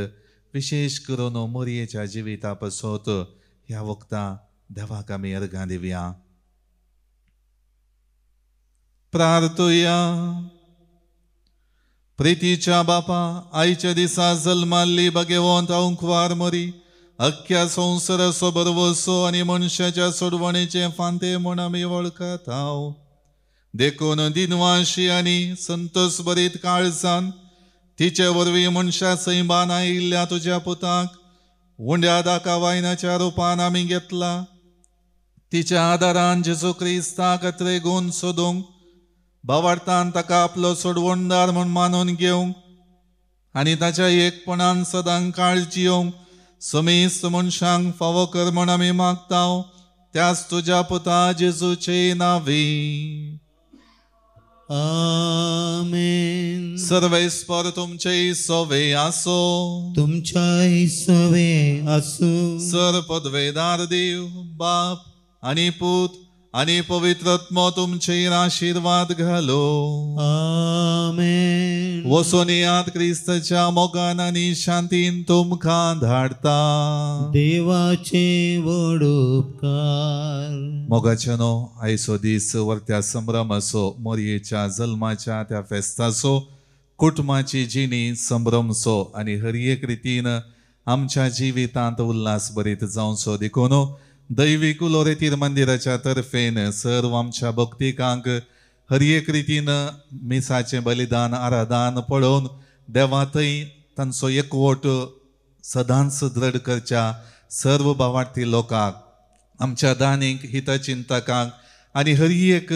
विशेश करून मोरयेच्या जिविता पासत ह्या वखदां देवाक आमी अर्गां दिवया. प्रार्थुया. प्रितीच्या बापा, आयच्या दिसा जल्माल्ली भगवंत अंकवार मोरी अख्ख्या संवसाराचो भरवसो आनी मनशाच्या सोडवणेचे फांते म्हूण आमी वळखता. देखून दिनवाशी आनी संतोष भरीत काळजान तिचे वरवीं मनशा सैमान आयिल्ल्या तुज्या पुताक उंड्या दाका वायनाच्या रुपान आमी घेतला. तिच्या आदारान जेजू क्रिस्ताक त्रेगून सोदूंक भावार्थान ताका आपलो सोडवणदार म्हूण मानून घेवंक आनी ताच्या एकपणान सदां काळजी येवंक समेस्त मनशांक फावो कर म्हूण आमी मागता त्याच तुज्या पुता जेजूचे नांवी. आमेन. सर्वेस्पर तुमचे सवे आसो, तुमच्याय सवे आसूं. सर पदवेदार देव बाप आनी पूत आनी पवित्र आत्मो तुमचेर आशिर्वाद घालो. आमेन. वचून येयात, क्रिस्ताच्या मोगान आनी शांतीन तुमकां धाडता. देवाचे व्हड उपकार. मोगाच्यानो आयचो दीस वरत्या संभ्रमाचो मोरयेच्या जल्माच्या त्या फेस्ताचो कुटुंबाची जिणी संभ्रमचो आनी हर एक रितीन आमच्या जिवितांत उल्हास भरीत जावचो. देखून दैवीक लोरेतीर मंदिराच्या तर्फेन सर्व आमच्या भक्तिकांक हर एक रितीन मिसाचें बलिदान आराधन पळोवन देवा थंय तांचो एकवट सदांच दृढ करच्या सर्व भावार्थी लोकांक आमच्या दानीक हितचिंतकांक आनी हर एक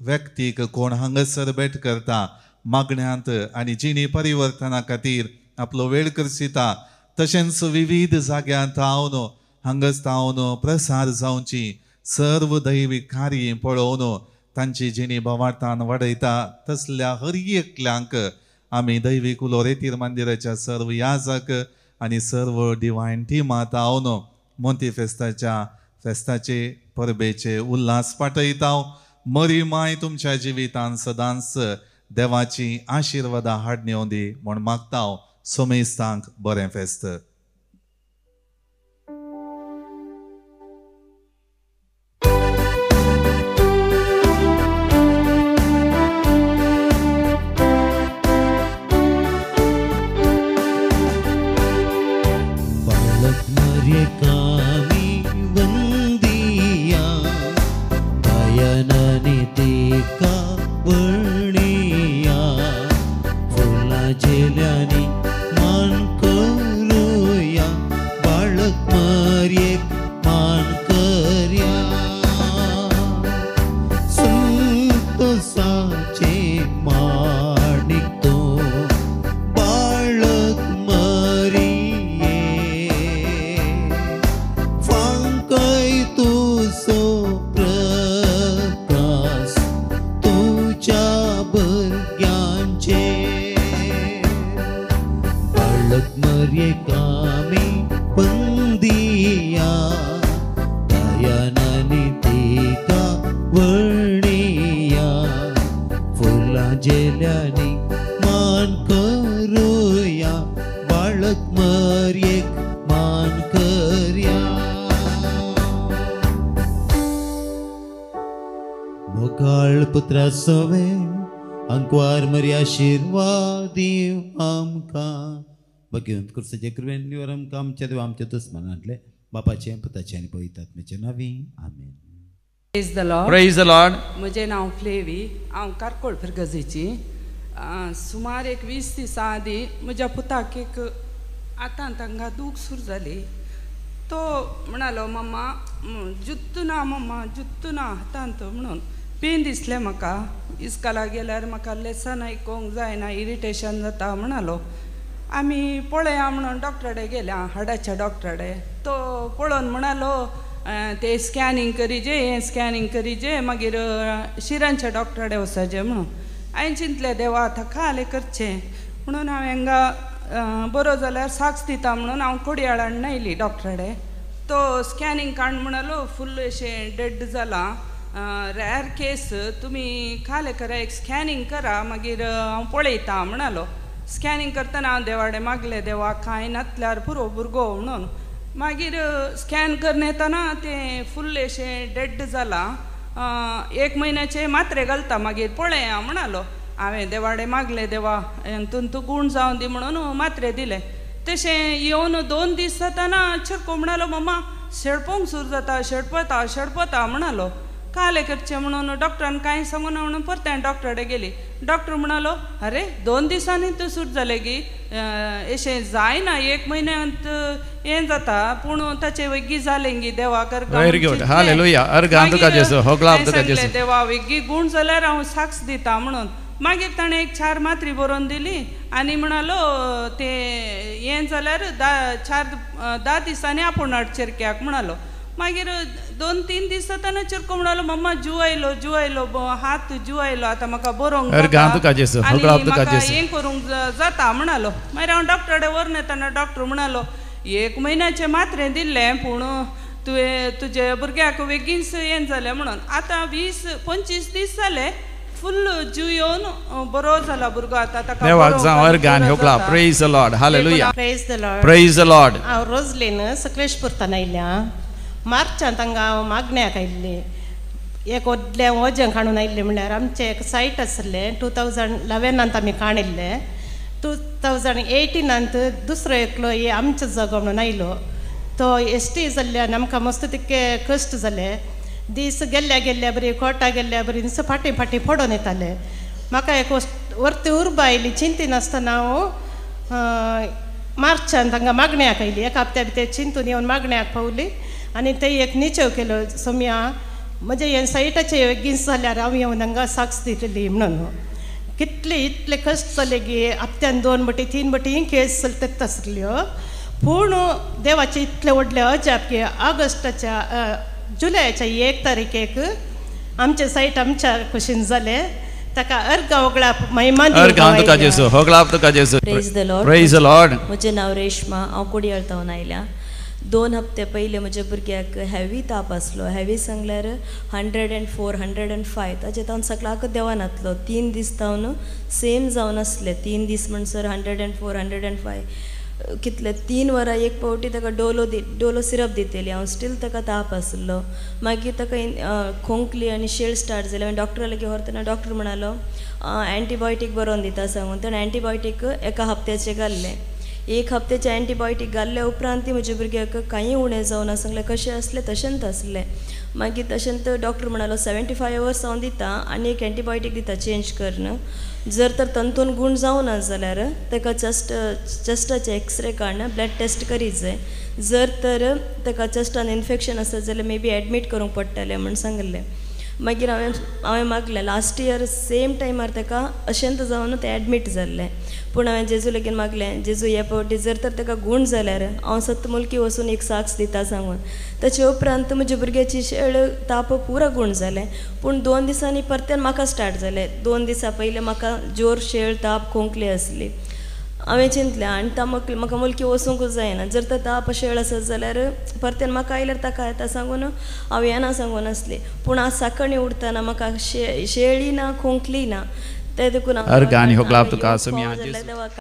व्यक्तीक कोण हांगासर भेट करता मागण्यांत आनी जिणी परिवर्तना खातीर आपलो वेळ करसिता तशेंच विविध जाग्यांत थावन हांगास थावन प्रसार जावची सर्व दैवीक कार्य पळोवन तांची जिणी भावार्थान वाडयता तसल्या हर एकल्यांक आमी दैवीक उलोरेतीर मंदिराच्या सर्व याजक आनी सर्व डिवायन टिमा थावन मोंती फेस्ताच्या फेस्ताचे परबेचे उल्हास पाठयता. मरी माय तुमच्या जिवितान सदांच देवाची आशिर्वादां हाडणी दी म्हूण मागता. सोमेस्तांक बरें फेस्त. बाळक मर्यकामी वंदिया गायनाने तिका वळणिया फुलां झेल्यांनी मान करुया बाळक मर्येक मान करया. संतोषाचे माणिक तो बाळक मरिये फांकय तुजो प्रकाश तुज्या भुरग्यांचे. बाळक मर्येक आमी वंदिया गायनानी मुखाळ पुत्रा सोवे अंकवार मरी आशिर्वाद दिव आमकां. भगवंत कुर्साचे कृपेन निवर आमकां आमच्या देवा आमच्या दुस्मनांतले बापाचें पुताचें आनी पवित्र आत्म्याचें नांवी आमेन. Praise the Lord. Praise the Lord. म्हजें नांव फ्लेवी, हांव कारकोळ फिरगजेची. सुमार एक 20 दिसां आदीं म्हज्या पुताक एक आतां तांकां दूख सुरू जाली. तो म्हणालो मम्मा जुत्तू ना, मम्मा जुत्तू ना हातांत म्हणून पेन दिसलें म्हाका. इस्काला गेल्यार म्हाका लेसन आयकोंक जायना, इरिटेशन जाता म्हणालो. आमी पळया म्हणून डॉक्टरा कडेन गेल्या, हाडाच्या डॉक्टरा कडेन. तो पळोवन म्हणालो ते स्कॅनिंग करीजे, हें स्कॅनिंग करीजे, मागीर शिरांच्या डॉक्टरा कडेन वचचें म्हणून. हांवें चिंतलें देवा आतां खालें करचें म्हणून हांवें हांगा बरो जाल्यार साक्ष दिता म्हणून हांव कोडयाळ हाडून आयली डॉक्टरा कडेन. तो स्कॅनिंग काड म्हणालो, फुल्ल अशें डेड जालां, रॅर केस, तुमी खालें करा एक स्कॅनिंग करा मागीर हांव पळयता म्हणालो. स्कॅनिंग करतना हांव देवाडे मागलें, देवा कांय नातल्यार पुरो भुरगो म्हणून. मागीर स्कॅन करून येतना तें फुल्ल अशें डेड जालां, 1 म्हयन्याचे मात्रे घालता मागीर पळया म्हणालो. हांवें देवाडे मागलें, देवा हातून तूं गूण जावन दी म्हणून मात्रे दिले. तशें येवन 2 दीस जातना चिरको म्हणालो मम्मा शेडपोंक सुरू जाता, शेडपता शेडपता म्हणालो. कालें करचें म्हणून डॉक्टरान कांय सांगूना म्हणून परते हांवें डॉक्टरा कडेन गेली. डॉक्टर म्हणालो अरे 2 दिसांनी तूं सूट जालें गी, अशें जायना, 1 म्हयन्यांत हें जाता, पूण ताचें वेगळी जालें गी देवा कर. सांगलें देवा वेगळी गूण जाल्यार हांव साक्ष दिता म्हणून. मागीर ताणें एक 4 मात्री बरोवन दिली आनी म्हणालो तें हें जाल्यार 4-10 दिसांनी आपूण हाड चेरक्याक म्हणालो. मागीर 2-3 दीस जातना चिरको म्हणालो मम्मा जीव आयलो, जीव आयलो, हात जीव आयलो, आतां म्हाका बरोवंक आनी म्हाका हें करूंक जाता म्हणालो. मागीर हांव डॉक्टरा कडेन व्हरून येतना डॉक्टर म्हणालो 1 म्हयन्याचें मात्रें दिल्लें पूण तुवें तुजे भुरग्याक बेगीनच हें जालें म्हणून. आतां 20-25 दीस जाले फुल्ल जीव येवन बरो जाला भुरगो आतां ताका. Praise the Lord. Hallelujah. Praise the Lord. Praise the Lord. हांव रोजलीन सकलेशपूरतान आयल्या. मार्चांत हांगा हांव मागण्याक आयिल्लें, एक व्हडलें वजें काडून आयिल्लें. म्हणल्यार आमचें एक सायट आसलें 2011 आमी काडिल्लें. 2018 दुसरो एकलो हे आमचो जागो म्हणून आयलो, तो एस टी जाल्ल्यान आमकां मस्त तितके कश्ट जाले. दीस गेल्ल्या गेल्ल्या बरी कोर्टा गेल्ल्या बरी फाटीं फाटीं पडोन येताले. म्हाका एक वर्ती उर्बा आयली, चिंतिनासतना हांव मार्चांत हांगा मागण्याक आयली. एक हप्त्या भितर चिंतून येवन मागण्याक पावली आनी ते एक निचेव केलो, सोम्या म्हजें हें सायटाचें बेगीन जाल्यार हांव येवन हांगा साक्ष दितली म्हणून. कितले इतले कश्ट जाले की हप्त्यान 2 बटी 3 बटी केस चलतात आसल्यो. पूण देवाचे इतले व्हडले अजाप की ऑगस्टाच्या जुलयाच्या 1 तारखेक आमचें सायट आमच्या कुशीन जालें. ताका अर्घ होगळा महिमा. Praise the Lord. Praise the Lord. म्हजें नांव रेश्मा, हांव कोडयाळ तावन आयल्या. 2 हप्ते पयलीं म्हज्या भुरग्याक हेवी ताप आसलो. हेवी सांगल्यार 104, 105 ताचे तावन सगळ्याक देवानातलो. 3 दीस तावन सेम जावन आसले. 3 दीस म्हणसर 104, 105 कितले 3 वरां एक पावटी ताका डोलो सिरप दितली हांव, स्टील ताका ताप आसलो. मागीर ताका खोंकली आनी शेळ स्टार्ट जाली. हांवें डॉक्टरा लागीं व्हरतना डॉक्टर म्हणालो एंटीबायोटीक बरोवन दिता सांगून. ताणें एंटीबायोटीक 1 हप्त्याचें घाल्लें. 1 हप्त्याचें एंटीबायोटीक घाल्ल्या उपरांत ती म्हज्या भुरग्याक कांय उणें जावना सांगलें, कशें आसलें तशेंच आसलें. मागीर तशेंच डॉक्टर म्हणालो 75 आवर्स हांव दिता आनी एक एंटीबायोटीक दिता चेंज करून, जर तर तंतून गूण जावना जाल्यार ताका चेस्टाचे एक्सरे काडून ब्लड टेस्ट करीत जाय, जर तर ताका चेस्टान इन्फेक्शन आसत जाल्यार मे बी एडमीट करूंक पडटलें म्हूण सांगिल्लें. मागीर हांवें मागलें लास्ट इयर सेम टायमार ताका अशेंच जावन तें एडमीट जाल्लें. पूण हांवें जेजू लगीन मागलें, जेजू हे पावटी जर तर ताका गूण जाल्यार हांव सत्तमुलकी वचून एक साक्ष दिता सांगून. ताचे उपरांत म्हज्या भुरग्याची शेळ ताप पुरा गूण जालें. पूण 2 दिसांनी परत्यान म्हाका स्टार्ट जालें. 2 दिसां पयलीं म्हाका जोर शेळ ताप खोंकली आसली. हांवें चिंतलें आनी ता म्हाका मुलकी वचूंकूच जायना, जर तर ताप शेळ आसत जाल्यार परत्यान म्हाका आयल्यार ताका येता सांगून हांव येना सांगून आसलें. पूण आज सकाळीं उठतना म्हाका शेळी ना खोंकली ना, ते देखून हांव